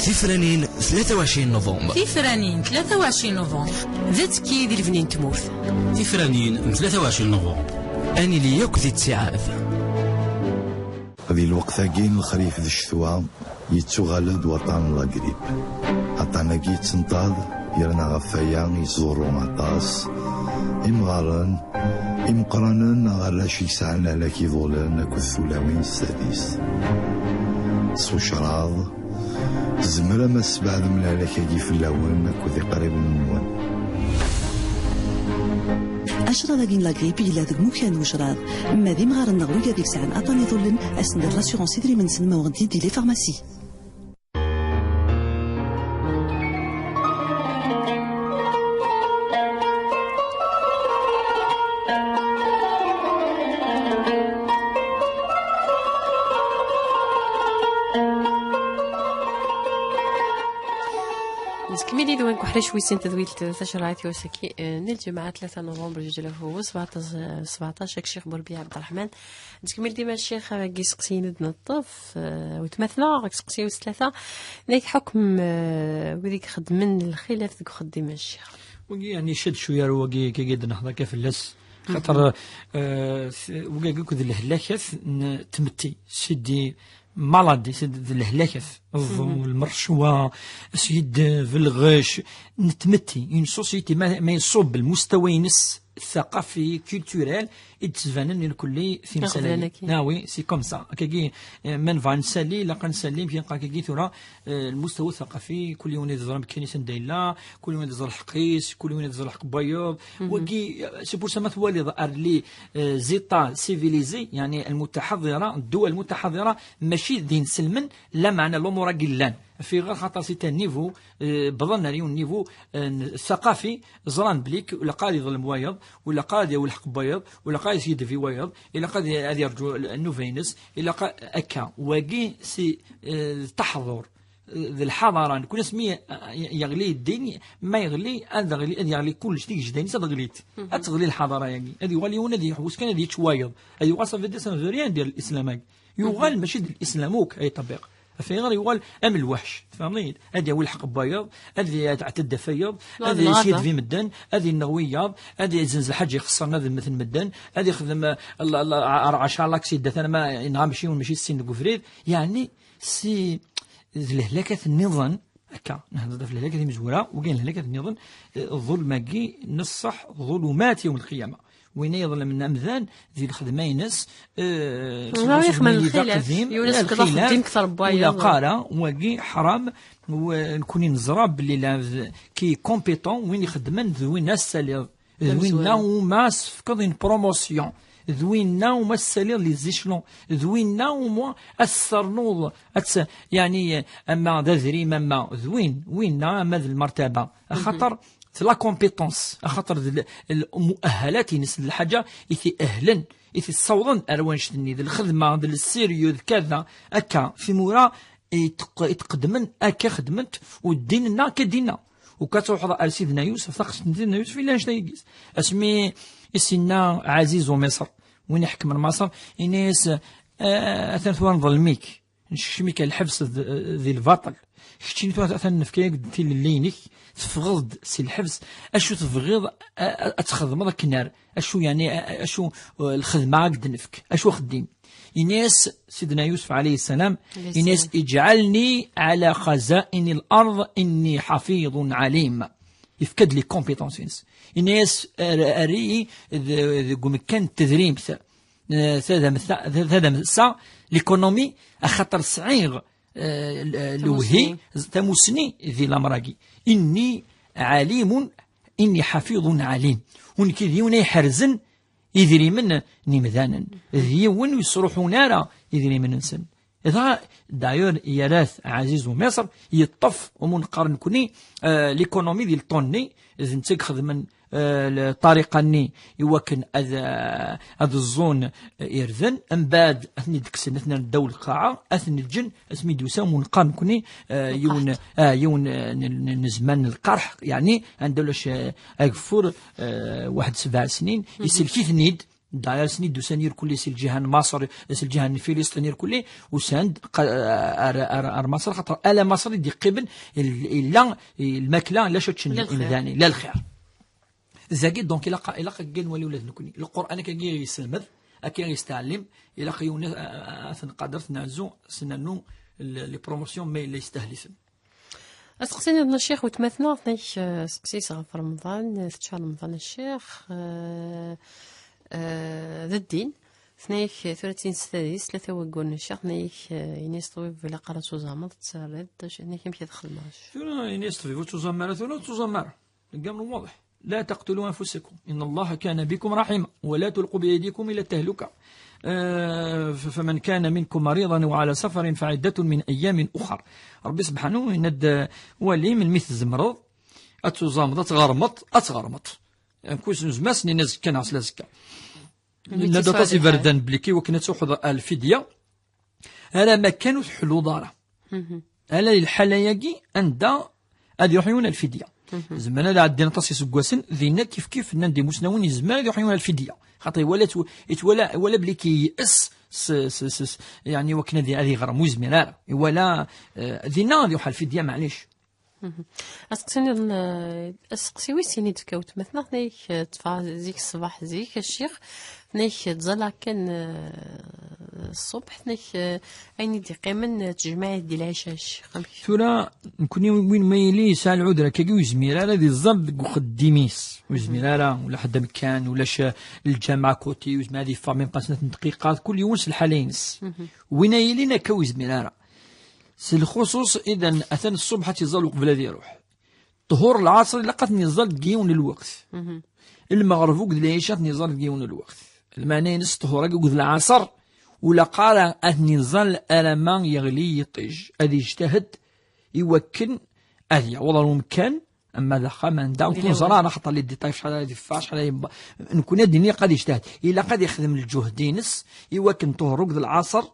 Tifranin tlata u ɛecrin November. Tifranin tlata u ɛecrin November. D attekki di lebni n tmurt. Tifranin n tlata u ɛecrin November. Ad nili yakk di ttiɛad. Di lweqt-agi n lexrif d ccetwa, yettuɣal-d waṭṭan n la grippe. Aṭṭan-agi yettenṭaḍ, yerna ɣef waya yeẓẓurru aṭas imɣaren, imeqqranen neɣ arrac i yesɛan lehlak iḍulen akked tulawin s tadist. S ucraḍ, tzemrem ad tesbeɛdem lehlak-agi fell-awen akked iqriben-nwen. Acraḍ-agi n la grippe yella deg imukan n ucraḍ, ma d imɣaren neɣ wigad i yesɛan aṭṭan iḍulen, asen-d l'assurance idrimen-nsen ma uɣen-t-id di les pharmacies. Nettkemmil yid-wen deg uḥric wis sin tedwilt tacerɛit i wass-agi, eh, n lǧemɛa tlata november zuǧ alaf u sbeɛṭac, eh, sbeɛṭac, ak Ccix Burbiya Ɛebderreḥman. Nettkemmil dima Ccix, eh, deg iseqsiyen i d-neṭṭef, eh, weltma-tneɣ, deg iseqsiyen wis tlata, d acu i tḥukkem, eh, wid i ixeddmen lxilaf deg uxeddim a Ccix? Wagi, yani, icad cwiya ar wagi, kagi d-nehḍer akka fell-as. Xaṭer, eh, s-, wagi akked lehlakat n tmetti, c'est des maladies, c'est d lehlakat. Ẓẓu, lmercwa, askiddeb, lɣec, n tmetti. Une société ma, ma iṣubb lmustawa-ines, ثقافي culturel i d-ttbanen irkelli timsalayin. Ah oui, c'est comme ça. Akkagi, eh, ma nebɣa nessali, ilaq ad nessali, mi akka akkagi tura, eh, lmustawa ثقافي, kul yiwen ad iẓer amkan-is anda yella, kul yiwen ad iẓer lḥeqq-is, kul yiwen ad iẓer lḥeqq n wayeḍ. Wagi, eh, c'est pour ça ma twaliḍ ar les, eh, États civilisés, يعني المتحضرة, الدول المتحضرة, mačči d inselmen, lameɛna lumuṛ-agi llan. Ɣef xaṭer c'est un niveau, eh, wwḍen ar yiwen niveau, eh, ثقافي, ẓran belli k-, ilaq ad iḍlem wayeḍ, u ilaq ad yawi lḥeqq n wayeḍ, u ilaq ad yedbi wayeḍ, ilaq ad, ad yerǧu nnuba-ines, ilaq a-, akka. Wagi c'est, eh, d taḥḍur, eh, d lḥaḍara. Nekni asmi, eh, yeɣli ddin, ma yeɣli, ad yeɣli, ad yeɣli kullec, tigejda-ines ad ɣlint. Ad teɣli lḥaḍara-agi. Ad yuɣal yiwen ad yeḥwes kan ad yečč wayeḍ. Ad yuɣal ça veut dire, ça ne veut rien dire l'islam-agi. Yuɣal mačči d l'islam akk ay ṭabiq. Ɣef ayɣer yuɣal am lweḥc, tfehmeḍ-iyi-d? Ad yawi lḥeqq n wayeḍ, ad yetɛedda ɣef wayeḍ, ad yessedbi medden, ad yenɣ wiyaḍ, ad yezzenz lḥaǧa ixeṣṣren ad mmten medden, ad yexdem, eh, l-, l-, ar ɛecṛa laksida, tama yenɣa mačči yiwen, mačči sin deg ubrid. Yeɛni, si d lehlakat nniḍen, akka, nehder ɣef lehlakat imezwura, wagi n lehlakat nniḍen, eh, ḍulm-agi, neṣṣeḥ, ḍulumat yawm lqiyama. Win ay iḍelmen amdan di lxedma-ines, eh, Ɣer ixmel lxilaf, yiwen asekkeḍ axeddim kter n wayeḍ. Ula qara, wagi ḥram, u nekkni neẓra belli la, qui est compétent, win ixeddmen d win ad s-taliḍ. D winna umi ad s-tefkeḍ une promotion. D winna umi ad s-taliḍ les échelons. D winna umi ad s-ternuḍ, ad s-, yeɛni, ama d adrim, ama d win, winna, ama d lmertaba. Axaṭer d la compétence, axaṭer d l-, lmuahalat-ines, d lḥaǧa i t-iɛehlen, i t-issawḍen ar wannect-nni, d lxedma, d le sérieux, d kada, akka, timura i tq-, i tqeddmen, akka xedment, u ddin-nneɣ akka ddin-nneɣ. U ka truḥeḍ ar Sidna Yusef, taqsiṭ n Sidna Yusef, yella annect-agi. Asmi i s-yenna Ɛaziz Umiṣer, win iḥekmen Maṣer, yenna-yas, "Ah, atan tura nḍellem-ik." Nsekcem-ik ar lḥebs d, di lbaṭel. Keččini tura atan nefka-yak-d tilelli-inek, teffɣeḍ-d si lḥebs. Acu tebɣiḍ a, a, ad txedmeḍ akken ar, acu yeɛni, a, a, acu, eh, lxedma ad k-d-nefk, acu axeddim? Yenna-yas Sidna Yusef ɛalayhi ssalam, yenna-yas, "Ijɛalni ɛala xazaini l-ard inni ḥafiḍun ɛalim." Yefka-d les compétences-ines. Yenna-yas, "Er-, err-iyi d-, deg umekkan n tedrimt." Eh, tadamsa, tadamsa, l'économie, axaṭer sɛiɣ, eh, l-, lewhi, tamussni di lamr-agi. Inni ɛalimun, inni ḥafiḍun ɛalim. U nekk d yiwen ay iḥerzen idrimen n yimdanen. D yiwen ur yesruḥun ara idrimen-nsen. Dɣa, d'ailleurs, yerra-t Ɛaziz Umiṣer, yeṭṭef, umi neqqar nekkni, eh, l'économie di lṭun-nni, d netta i ixedmen, eh, ṭṭariqa-nni i wakken ad, eh, ad ẓẓun, eh, irden, mbeɛd ad ten-id-kksen, ad ten-rren ddaw lqaɛa, ad ten-ǧǧen, asmi d-yusa umi neqqar nekkni, eh, yiwen, eh, yiwen, eh, n, n, n zzman n lqerḥ, yeɛni, anda ulac, eh, ageffur, eh, waḥed sebɛa snin, isellek-iten-id, Dɣa asen-id-usan irkelli si lǧiha n Maṣer, si lǧiha n Filisṭin irkelli, usan-d qa-, ar, ar, ar Maṣer, xaṭer ala Maṣer i d-iqqimen il-, illa lmakla, illa acu ččen imdanen, illa lxir. Zagi, donc, ilaq, ilaq akka nwali ula d nekkni. Lqur'an akka i ɣ-yesselmed, akka i ɣ-yesteɛlim, ilaq yiwen a, a, a, ad t-nqader, ad t-neɛzu, ad s-nernu l-, les promotions ma yella yestahel-iten. Aseqsi nniḍen a ccix, weltma-tneɣ, tenna-k, eh, seqsi-s ɣef Remḍan, eh, tečča Remḍan a ccix, eh, eh, d ddin. Tenna-k, eh, tura d tin s tadist, tlata wagguren a ccix, tenna-k, eh, ini-as ṭṭbib ilaq ara tuẓameḍ, ad terriḍ, tenna-k amek ad xedmeɣ? Tura ini-as ṭṭbib ur tuẓam ara, tura ur tuẓam ara. Deg amru waḍeḥ. لا تقتلوا أنفسكم إن الله كان بكم رحيما ولا تلقوا بأيديكم إلى التهلكة. آه، ف-، فمن كان منكم مريضا أو على سفر فعدة من أيام أخر. Ṛebbi subḥanahu yenna-d, wali melmi tzemreḍ ad tuẓameḍ, ad tɣermeḍ, ad tɣermeḍ. Mkul s nuzmas, nini azekka neɣ s lazekka. Nella-d aṭas iberdan belli ki wakken ad truḥeḍ ar lfidya. Ala ma kan ur teḥluḍ ara. Ala di lḥala-agi anda ad iruḥ yiwen ar lfidya. Zemren ad ɛeddin aṭas iseggasen, dinna kif kif nnan-d imusnawen, yezmer ad iruḥ yiwen ar lfidya. Xaṭer iwala, iwala, iwala belli ki yes s, s, s, s, yeɛni wakken ad, ad iɣrem, ur yezmir ara. Iwala, eh, dinna ad iruḥ ar lfidya, maɛlic. Aseqsi nniḍen, eh, aseqsi wis sin i d-tefka weltma-tneɣ, tenna-k, eh, teffeɣ zik ṣṣbeḥ zik, a ccix, tenna-k, tẓalla kan, eh, ṣṣubḥ, nek, eh, ayen i d-iqqimen, eh, tejmaɛ-it di lɛica, a ccix, amek? Tura, nekni win ma yili yesɛa lɛuder akkagi, ur yezmir ara ad iẓẓal deg uxeddim-is. Ur yezmir ara, ula ḥedd amekkan, ulac, eh, lǧameɛ kuti, ur yezmir ad yeffeɣ, même pas snat n dqiqat, kul yiwen s lḥala-ines. Win a yilin akka ur yezmir ara. S lxuṣuṣ, idan, atan ṣṣubḥ ad t-iẓẓal uqbel ad iruḥ. Ṭhur lɛaṣer ilaq ad ten-iẓẓal deg yiwen n lweqt. Lmeɣreb akked lɛica ad ten-iẓẓal deg yiwen n lweqt. Lmeɛna-ines ṭhur-agi akked lɛaṣer, ur ilaq ara ad ten-iẓẓal alamma yeɣli yiṭij. Ad yejtahed i wakken ad yaweḍ ar umkan, ama d axxam, anda, ur neẓra ara, axaṭer les détails, acḥal ara d-iffeɣ, acḥal ara yebba. Nekni ad d-nini ad yejtahed. Ilaq ad yexdem lǧuhd-ines i wakken ṭhur akked lɛaṣer,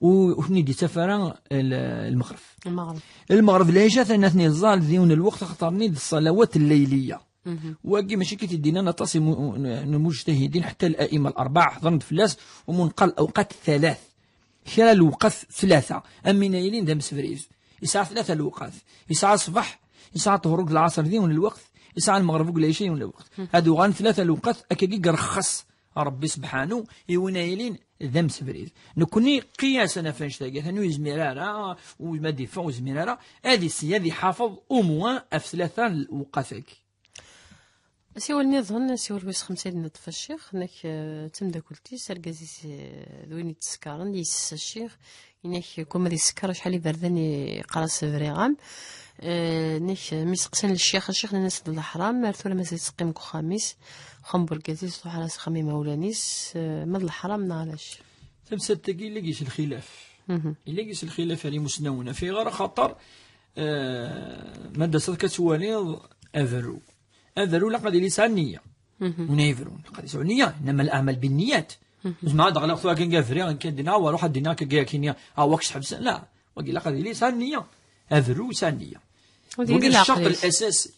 u ur ten-id-ittaf ara l-, lmeɣreb. Lmeɣreb. Lmeɣreb, lɛica, atan ad ten-iẓẓal di yiwen n lweqt, axaṭer-nni d ṣṣalawat lleyliya. Wagi mačči kif i d-nnan aṭas imu-, n, n mujtahidin, ḥetta al-a'imma al-arba'a ḥedren-d fell-as, umun qal awqat thalat. Kra lewqat tlata. Am win a yilin d amsebrid. Yesɛa tlata lewqat. Yesɛa ṣṣbeḥ, yesɛa ṭhur akked lɛaṣer di yiwen n lweqt, yesɛa lmeɣreb akked lɛica di yiwen n lweqt. Ad uɣalen tlata lewqat, akkagi irexxes Ṛebbi sebḥanu i win a yilin d amsebrid. Nekni, qiyasen ɣef annect-agi, atan ur yezmir ara, u ma d-iffeɣ ur yezmir ara, ad isey ad iḥafeḍ au moins ɣef tlata n lewqat-agi. Asiwel nniḍen, asiwel wis xemsa i d-neṭṭef a ccix, nek, eh, d tamdakelt-is, argaz-is, eh, d win yettsekkaren, yes a ccix, inek, kuma ad isekker, acḥal iberdan i yeqqar-as briɣ-am. Eh, nek, mi seqsan le ccix, a ccix, nnan-as d leḥram, ar tura mazal teqqim deg uxxam-is, uxxam n urgaz-is, tṛuḥ ara s axxam imawlan-is, eh, ma d leḥram neɣ alac? Tamsalt-agi, illa gis lxilaf. Illa gis lxilaf ar imusnawen. Af ayɣer? Axaṭer, eh, ma d-taseḍ ad twaliḍ aberru. Aberru ilaq ad yili yesɛa nniya. Win ara ibrun ilaq ad yesɛu nniya, innama al-a'mal bin-niyyat. Ur zemreɣ ad d-ɣleɣ tura kan abriɣ, kan dina, wa ruḥ ad d-iniɣ kan, kan, ah, wak sḥebsen. La, wagi ilaq ad yili yesɛa nniya. Aberru yesɛa nniya. Wagi d ccerṭ lasasi.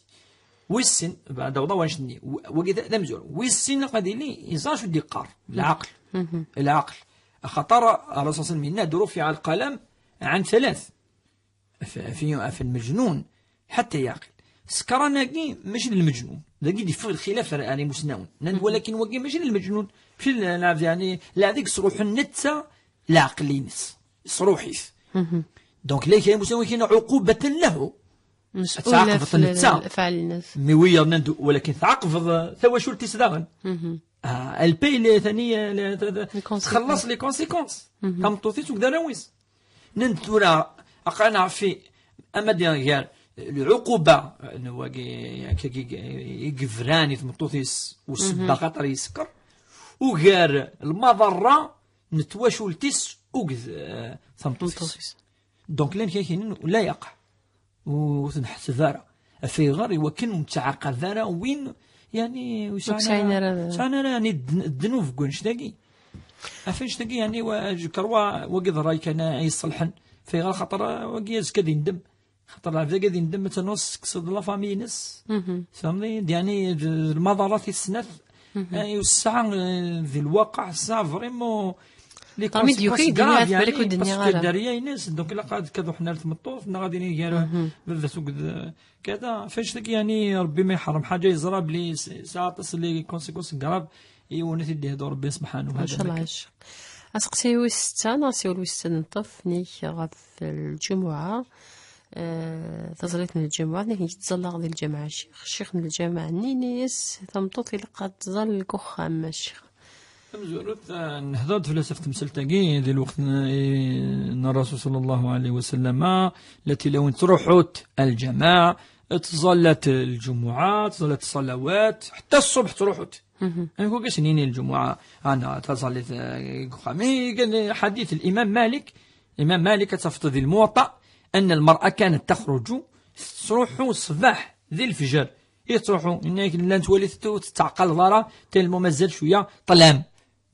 Wis sin, beɛda uḍawan cenni. W-, wagi d, d amezwaru. Wis sin ilaq ad yili yeẓra acu d-yeqqar. Lɛaql. Lɛaql. Axaṭer Ṛṛasul ṣalla Llahu ɛalayhi wa sallam yenna-d, رفع القلم عن ثلاث. Ɣef, ɣef, ɣef lmejnun ḥatta yeɛqil. Sekran-agi mačči d lmejnun. Dagi d-yeffeɣ lxilaf ar, ar imusnawen. Nnan-d, walakin wagi mačči d lmejnun. Mačči d lɛebd, yeɛni, lɛebd i yesruḥen netta leɛqel-ines. Yesruḥ-it. Donc, la kra imusnawen kina عقوبة له. Ad tɛaqbeḍ netta. Mi wiyaḍ nnan-d, walakin tɛaqbeḍ, eh, tawacult-is daɣen. Ah, elle paye les, tani, eh, les, t-, t-, txelleṣ les conséquences. Tameṭṭut-is akked arraw-is. Nnan-d tura, aql-aneɣ fi, ama d gar lɛuquba, eh, n wagi, akkagi, i yebran i tmeṭṭut-is, u ssebba xaṭer yeskeṛ, ugar lmaḍerra n twacult-is akked, eh, tameṭṭut-is. Donc, llan kra kinin ur ilaq ur ten-ḥseb ara. Af ayɣer? I wakken ur nettɛaqab ara win, yeɛni, ur sɛin ara, ur sɛin ara, yeɛni, ddn-, ddnub deg wannect-agi. Af annect-agi, yeɛni, wa-, je crois, wagi d ṛṛay kan ay iṣelḥen. Af ayɣer? Xaṭer, ah, wagi azekka ad yendem. Xaṭer lɛebd-agi ad yendem, ad ternuḍ tekkseḍ la famille-ines. Tfehmeḍ-iyi-d, yeɛni, d, d lmaḍarat i tesnat. Ay, u tesɛa, eh, di lwaqa, tesɛa vraiment les conséquences graves, yeɛni, parce que dderya-ines, donc, ilaq ad, ad ruḥen ar tmeṭṭut, neɣ ad ini gar baba-s akked, eh, kada. F annect-agi, yeɛni, Ṛebbi ma iḥeṛṛem ḥaǧa, yeẓra belli s-, tesɛa aṭas les conséquences graves, i yiwen ad t-id-ihdu Ṛebbi subḥanahu wa taɛala. Aseqsi wis setta, neɣ asiwel wis setta neṭṭef, nek ɣef lǧumuɛa. Eh, taẓallit n lǧameɛ, nitni yettẓalla di lǧameɛ ccix, ccix n lǧameɛ-nni yenna-yas tameṭṭut ilaq ad tẓall deg uxxam, a ccix. Tamezwarut, eh, nehder-d fell-as ɣef temsalt-agi, di lweqt n, n Ṛṛasul ṣalla Llahu ɛalayhi wa sallam, la tilawin ttṛuḥut ar lǧameɛ, ttẓallat lǧumuɛa, ttẓallat ṣṣalawat, ḥetta ṣṣubḥ ttṛuḥut. Amek ur gis nini lǧumuɛa, ana taẓallit, eh, deg uxxam. Mi gan ḥadit n Imam Malik, Imam Malik ad tafeḍ di Lmuwaṭṭa, أن المرأة كانت تخرج, tettruḥu ṣṣbeḥ di lefjer, i tettruḥu, inna-yak llan twali tettɛeqqaleḍ ara, tellement mazal cwiya ṭṭlam,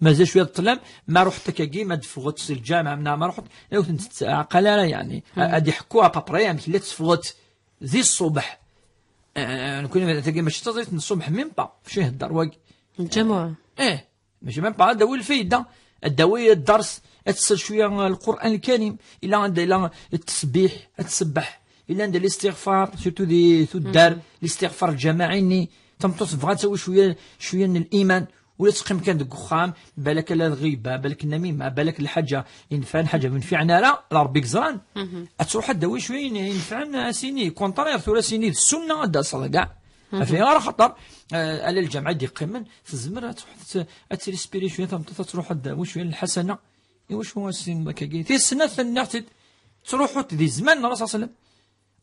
mazal cwiya ṭṭlam, ma ruḥet akkagi, ma d-teffɣet si lǧameɛ, ma ruḥet, ur tent-tettɛeqqal ara, yeɛni, ad d-iḥekku à peu près amek la teffɣet di ṣṣubeḥ. Eh, nekni tagi mačči d taẓallit n ṣṣubeḥ, même pas, f acu ihedder wagi. Lǧamuɛa. Eh, mačči même pas, ad d-tawi lfayda, ad d-tawi dders, ad tessal cwiya Lqur'an Lkarim, illa anda illa ttesbiḥ, ad tsebbeḥ, illa anda listiɣfar, surtout di tuddar, listiɣfar lǧamaɛi-nni, tameṭṭut tebɣa ad tawi cwiya, cwiya n liman, Ula teqqim kan deg uxxam, balak ala lɣiba, balak nnamima, balak lḥaǧa inefɛen, ḥaǧa ur yenfiɛen ara, d Ṛebbi i yeẓran. Ad truḥ ad d-tawi cwiya inefɛen, a s-ini, contraire, tura a s-ini d ssunna ad d-taseḍ kɛa. Ɣef ara xaṭer, eh, ala lǧameɛ i d-yeqqimen, tezmer ad truḥ ad t-, ad tirispiri cwiya tameṭṭut, ad truḥ ad d-tawi cwiya n lḥasana. Iwacu a s-tiniḍ akkagi? Tis snat, nniɣ-tt-id, ttruḥut di zzman n Ṛṛasul ṣalla Llahu ɛalayhi wa sallam.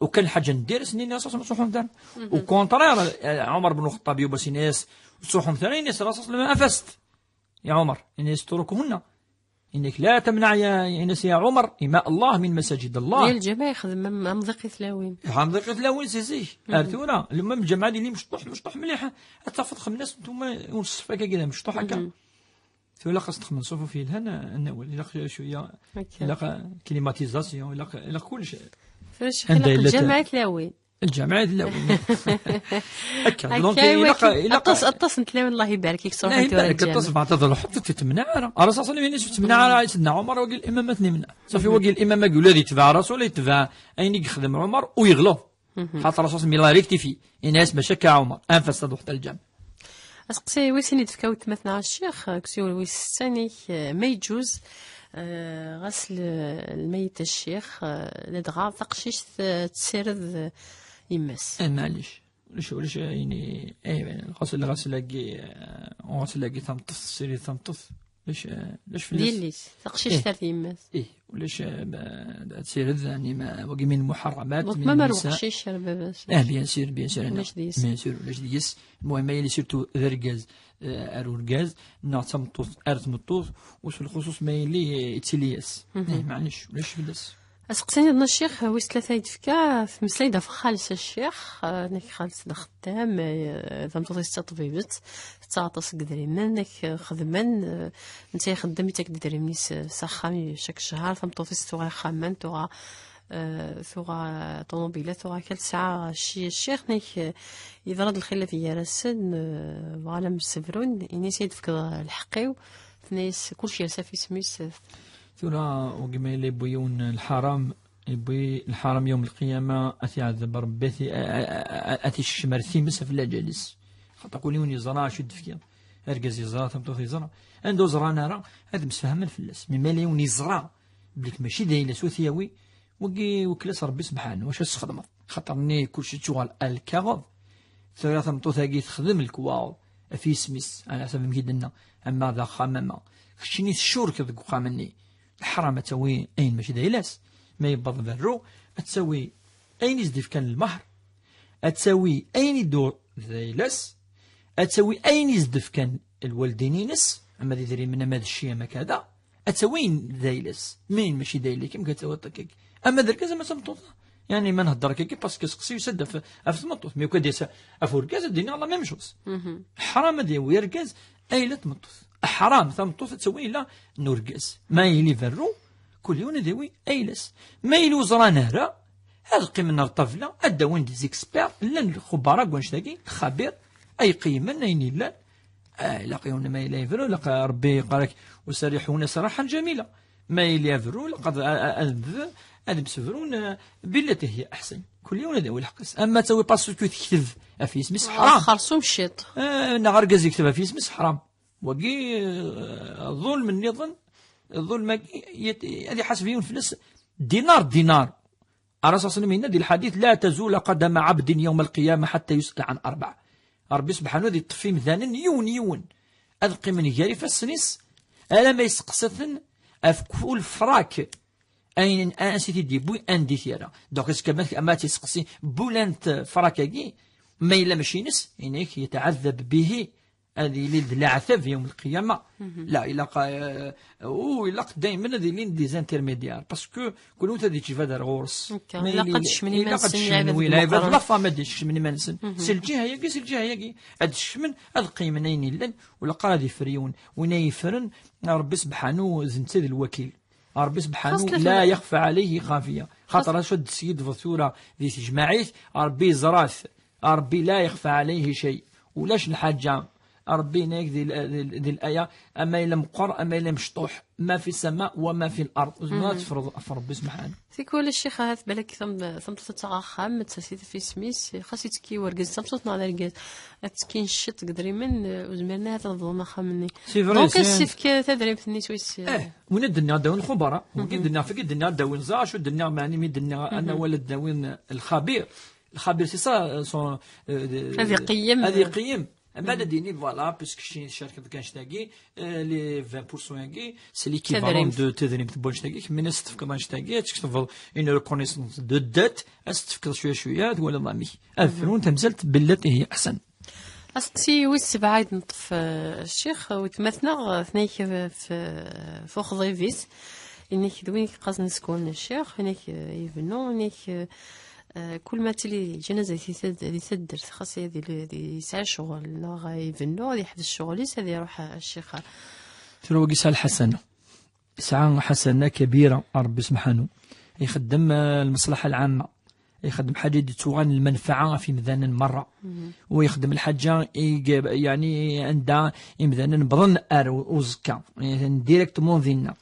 Ukan lḥaǧa n diri, s-nini Ṛṛasul ṣalla Llahu ɛalayhi wa sallam, ur ttruḥumt ara. U contraire, eh, Ɛumer ben Lxeṭṭab yuba s-ini-as, ur ttruḥumt ara, ini-as Ṛṛasul ṣalla Llahu ɛalayhi wa sallam, anef-as-t i Ɛumer, ini-as اتركهن. Ini-ak لا تمنع يا، ini-as يا عمر إماء الله من مساجد الله. Yal lǧameɛ yexdem am, am ḍiq i tlawin. Am ḍiq i tlawin si zik. Ar tura, lemma lǧameɛ ad yili mecṭuḥ, mecṭuḥ mliḥ, ad tafeḍ xemnas n tuma, ur ṣṣef akka d amecṭuḥ akka. Tura ilaq ad s-texdem ṣṣufuf yelhan, ad nawel. Ilaq cwiya, akka, ilaq climatisation, ilaq, ilaq kullec. Tura ccix, anda ilaq yella lǧameɛ i tlawin. Lǧameɛ i tlawin. Akka, donc, akka, ilaq, ilaq aṭas, aṭas n tlawin, Allah ibarek-ik, truḥ tura lǧameɛ. Aṭas, beɛd ad ruḥeḍ, ur tettemneɛ ara. Ara ṣaṣan, ini-as ur tettemneɛ ara, Sidna Ɛumer, wagi limam ad t-nemneɛ. Ṣafi, wagi limam, agi ula d itbeɛ Ṛṛasul, itbeɛ ayen i yexdem Ɛumer, u yeɣleḍ. Xaṭer Ṛṛasul ṣalla Llahu ɛalayhi wa sallam, illa irektifyi. Ini-as mačči akka a Ɛumer, anef-as ad truḥ lǧameɛ. Aseqsi wis i d-tefka weltma-tneɣ a ccix, aksum wis setta-nek, eh, ma yeǧǧuz, eh, ɣas l-, lmayet a ccix, eh, ladɣa taqcict, eh, tessired, eh, yemma-s. Eh, maɛlic. Ulac, ulac ayen i, eh, ɣas, ɣas lagi, eh, ɣas lagi tameṭṭut, tessirid tameṭṭut. Ulac, eh, ulac fell-as. D yelli-s, taqcict ar d yemma-s. Ih, ulac, eh, ba-, ad tsired, yani, ma, wagi min muḥarramat, donc, min ma mer nisa. Uqcic ar baba-s. Ah, bien sûr, bien sûr, ulac deg-s. Bien sûr, ulac deg-s. Lmuhim, ma yili surtout d argaz, eh, ar urgaz, neɣ d tameṭṭut ar tmeṭṭut, u s lxuṣuṣ ma yili, eh, yettili-as. Eh, maɛlic, ulac fell-as. Aseqsi-nniḍen a ccix, wis tlata i d-tefka, tmeslay-d ɣef xali-s a ccix, eh, nekk xali-s d axeddam, eh, tameṭṭut-is d taṭbibt, tettaɣ aṭas n yedrimen, nekk, eh, xedmen, eh, netta ixeddem, yettak-d idrimen-is, eh, s axxam, i cak ccher, tameṭṭut-is tuɣa ixxamen, tuɣa, eh, tuɣa ṭunubilat, tuɣa akal, tesɛa cci a ccix, nekk, eh, yeḍra-d lxilaf gar-asen, eh, bɣan ad msebrun, ini-as ad yi-d-tefkeḍ lḥeqq-iw, tenna-yas kullec yers ɣef yisem-is, eh, Tura, wagi ma yella yewwi yiwen lḥaram, yewwi lḥaram yawm lqiyama, ad t-iɛdeb Rebbi, ad t-, a-, a-, a-, ad t-isekcem ar times ɣef lǧal-is. Xaṭer kul yiwen yeẓra acu i d-tefkiḍ. Argaz yeẓra, tameṭṭut yeẓra. Anda ur ẓran ara, ad msefhamen fell-as. Mi ma yella yiwen yeẓra belli mačči d ayla-s ur t-yawi, wagi iwekkel-as Rebbi sebḥanu, acu ad s-txedmeḍ? Xaṭer-nni kullec yettuɣal ar lkaɣeḍ. Tura tameṭṭut-agi texdem lekwaɣeḍ ɣef yisem-is, ɛla ḥsab amek i d-nenna, ama d axxam, ama keččini tcurkeḍ deg uxxam-nni. Ḥram ad tawi ayen mačči d ayla-s. Ma yewweḍ berru, ad tawi ayen i s-d-ifkan lmehr, ad tawi ayen i d-ur d ayla-s, ad tawi ayen i s-d-fkan lwaldin-ines, ama d idrimen, ama d cci, ama kada, ad tawi ayen d ayla-s. Ma ayen mačči d ayla-k, amek ad tawiḍ akkagi? Ama d argaz, ama d tameṭṭut. Yani, ma nhedder akkagi, parce que seqsi yusa-d ɣef, ɣef tmeṭṭut, mais ukan d-yas ɣef urgaz, ad d-iniɣ la même chose. Ḥram ad yawi argaz ayla n tmeṭṭut. Ḥram tameṭṭut ad tawi ayla n urgaz. Ma yili berru, kul yiwen ad yawi ayla-s. Ma yili ur ẓran ara, ad qqimen ar ṭṭabla, ad d-awin des experts, llan lxubara deg wannect-agi, lxabir, ay qeymen ayen yellan. Ah, ilaq yiwen ma yella yebru, ilaq Rebbi yeqqar-ak, وسارحوا سراحا جميلا. Ma yili yebru, ilaq ad, ad, ad, ad msebrun, eh, بالتي هي أحسن. Kul yiwen ad yawi lḥeqq-is. Ama ad tawi parce que tekteb ɣef yisem-is, ḥram. Xersum ciṭ. Eh, neɣ argaz yekteb ɣef yisem-is, ḥram. Wagi, eh, ḍulm nniḍen, ḍulm-agi, yet-, ad iḥaseb yiwen fell-as dinar, dinar. Ṛṛasul ṣalla Llahu ɛalayhi wa sallam yenna di lḥadit: لا تزول قدم عبد يوم القيامة حتى يسأل عن أربع. Ṛebbi sebḥanu ad yeṭṭef imdanen yiwen, yiwen. Ad qqimen gar ifassen-is, alamma yesteqsa-ten ɣef kul frak. Ayen, ansi t-id-yewwi, anda i t-yerra. Donc, est-ce que ma, ma ad t-yesteqsi, bu lant frak-agi, ma yella mačči ines, yenna-ak, يتعذب به. Ad yili d leɛtab yawm lqiyama. La, ilaq, eh, u ilaq daymen ad ilin des intermédiaires, parce que kul yiwen ad yeǧǧ ad ar ɣur-s. Akka, ma ilaq ad yili, kecmen ilaq ad iman-nsen, kecmen lɛibad lɛibad meqqren. La femme ad kecmen iman-nsen. Si lǧiha-yagi, si lǧiha-yagi. Ad kecmen, ad qqimen ayen yellan, u ilaq ara ad yeffer yiwen. Win ay yeffren, Rebbi sebḥanu, d netta d lwakil. Rebbi sebḥanu, xas la يخفى عليه خافية. Xaṭer acu ad d-teskiddbeḍ tura di tejmaɛit, Rebbi yeẓra-t. Rebbi لا يخفى عليه شيء. Ulac lḥaǧa Ṛebbi yenna-yak di l-, di l-, di laya, ama yella meqqer, ama yella mecṭuḥ, ma fi ssama wa ma fi lard. Ur tezmireḍ ad teffreḍ ɣef Ṛebbi subḥanahu. Tikwal a ccix, ahat balak tam-, tameṭṭut ad taɣ axxam, ad tasi taf isem-is, xas yettekki wergaz d tameṭṭut neɣ d argaz, ad ttekkin ciṭ deg idrimen, ur zmiren ahat ad bḍun axxam-nni. C'est vrai, donc c'est ad s-tefk tadrimt-nni s wis. Eh, win ad d-nniɣ ad d-awin lxubara, wigi d-nniɣ, fagi d-nniɣ ad d-awin, ẓer acu d-nniɣ, meɛni mi d-nniɣ ad nawal ad d-awin lxabir. Lxabir, c'est ça, euh, son, euh, de-, ad iqeyyem. Ad iqeyyem. Ama ad d-yini, voilà, puisque ci-, tcerkeḍ deg annect-agi, euh, les vingt pour cent-agi, c'est l'équivalent de tadrimt n wannect-agi, kemmini ad s-tefkeḍ annect-agi, ad tektbeḍ une reconnaissance de dette, ad s-tefkeḍ cwiya cwiya, ad twaliḍ amek. Ad frun tamsalt billati hi aḥsan. Aseqsi wis sebɛa i d-neṭṭef, eh, ccix, wetma-tneɣ, eh, tnayk f-, f-, f uxḍib-is. Inek d win i yeqqazen seg wul n ccix, inek, eh, ibennu, inek, eh, eh, kul ma tili ǧanaza di tad-, di taddart, xas di, di, di yesɛa ccɣel, neɣ ibennu, ad yeḥbes ccɣel-is, ad iruḥ, eh, ccix. Tura wagi yesɛa lḥasana. Yesɛa lḥasana kabira, Ṛebbi subḥanu. Ixeddem, eh, lmeṣlaḥa lɛamma. Ixeddem ḥaǧa i d-yettuɣalen lmanfaɛa ɣef yimdanen merra. U ixeddem lḥaǧa i, yeɛni, anda imdanen bḍen ar u-, uẓekka. Directement dinna.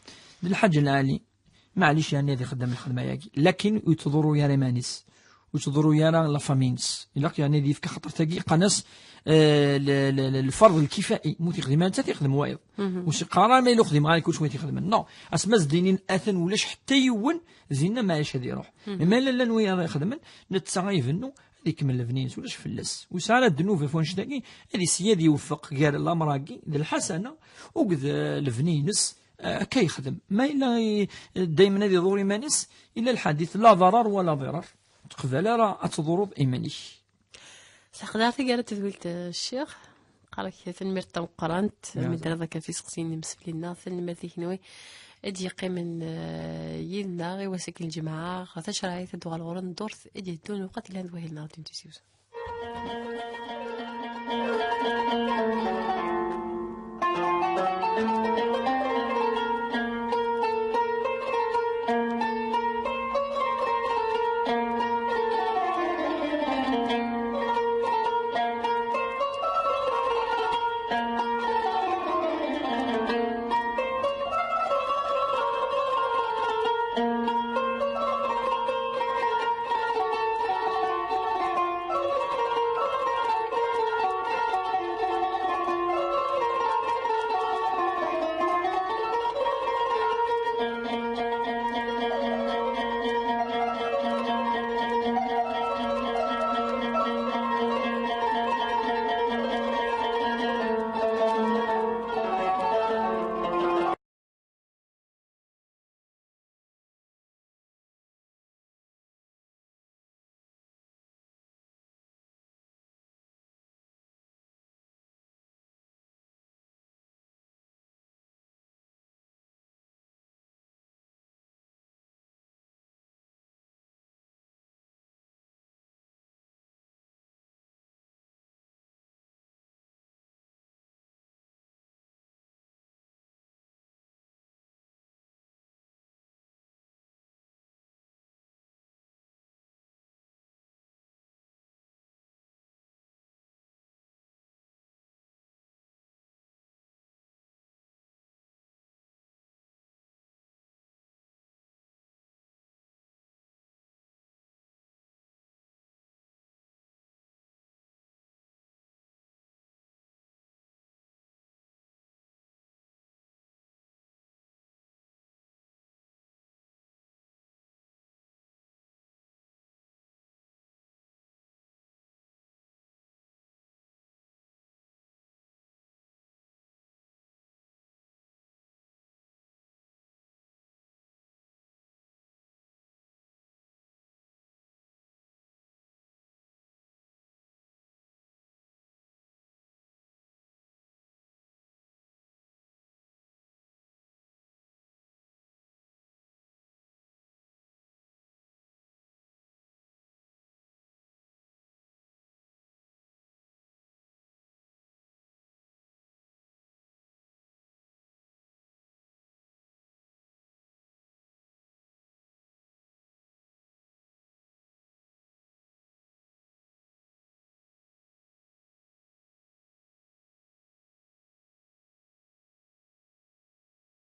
D lḥaǧa lɛali. Maɛlic, yeɛni, ad ixeddem lxedma-yagi. Lakin ur yettḍurru ara iman-is. Ur yettḍurru ara la famille-ines. Ilaq, yeɛni, ad yefk axaṭer tagi, qqaren-as, eh, le, le, le, lferḍ lkifa'i. Ma ur t-yexdim ara netta, ad t-yexdem wayeḍ. Ur s-yeqqar ara ma yella ur xdimeɣ ara, kečč ad t-ixedmen. Non. Asma s-d-inin atan ulac ḥetta yiwen, dinna maɛlic ad iruḥ. Ma yella llan wiyaḍ ixedmen, netta ibennu, ad ikemmel lebni-ines, ulac fell-as. Ur yesɛi ara ddnub ɣef wannect-agi, ad yessi ad yewfeq gar lamer-agi d lḥasana, akked, eh, lebni-ines, eh, akka yexdem. Ma yella i-, daymen ad iḍur iman-is, yella lḥadit, la ḍarar wala ḍirar. Ur teqbal ara ad tḍuruḍ iman-ik. Saqdaɣ taggara n tedwilt, eh, ccix. Qqar-ak tanemmirt tameqqrant, mi d-terriḍ akka f iseqsiyen imseflin-nneɣ, tanemmirt i kenwi i d-yeqqimen, eh, yid-neɣ i wass-agi n lǧemɛa, ɣer tacerɛit ad d-uɣal ɣur-n ddurt i d-yeddun lewqat yellan d wahil-nneɣ d Tizi Uzzu.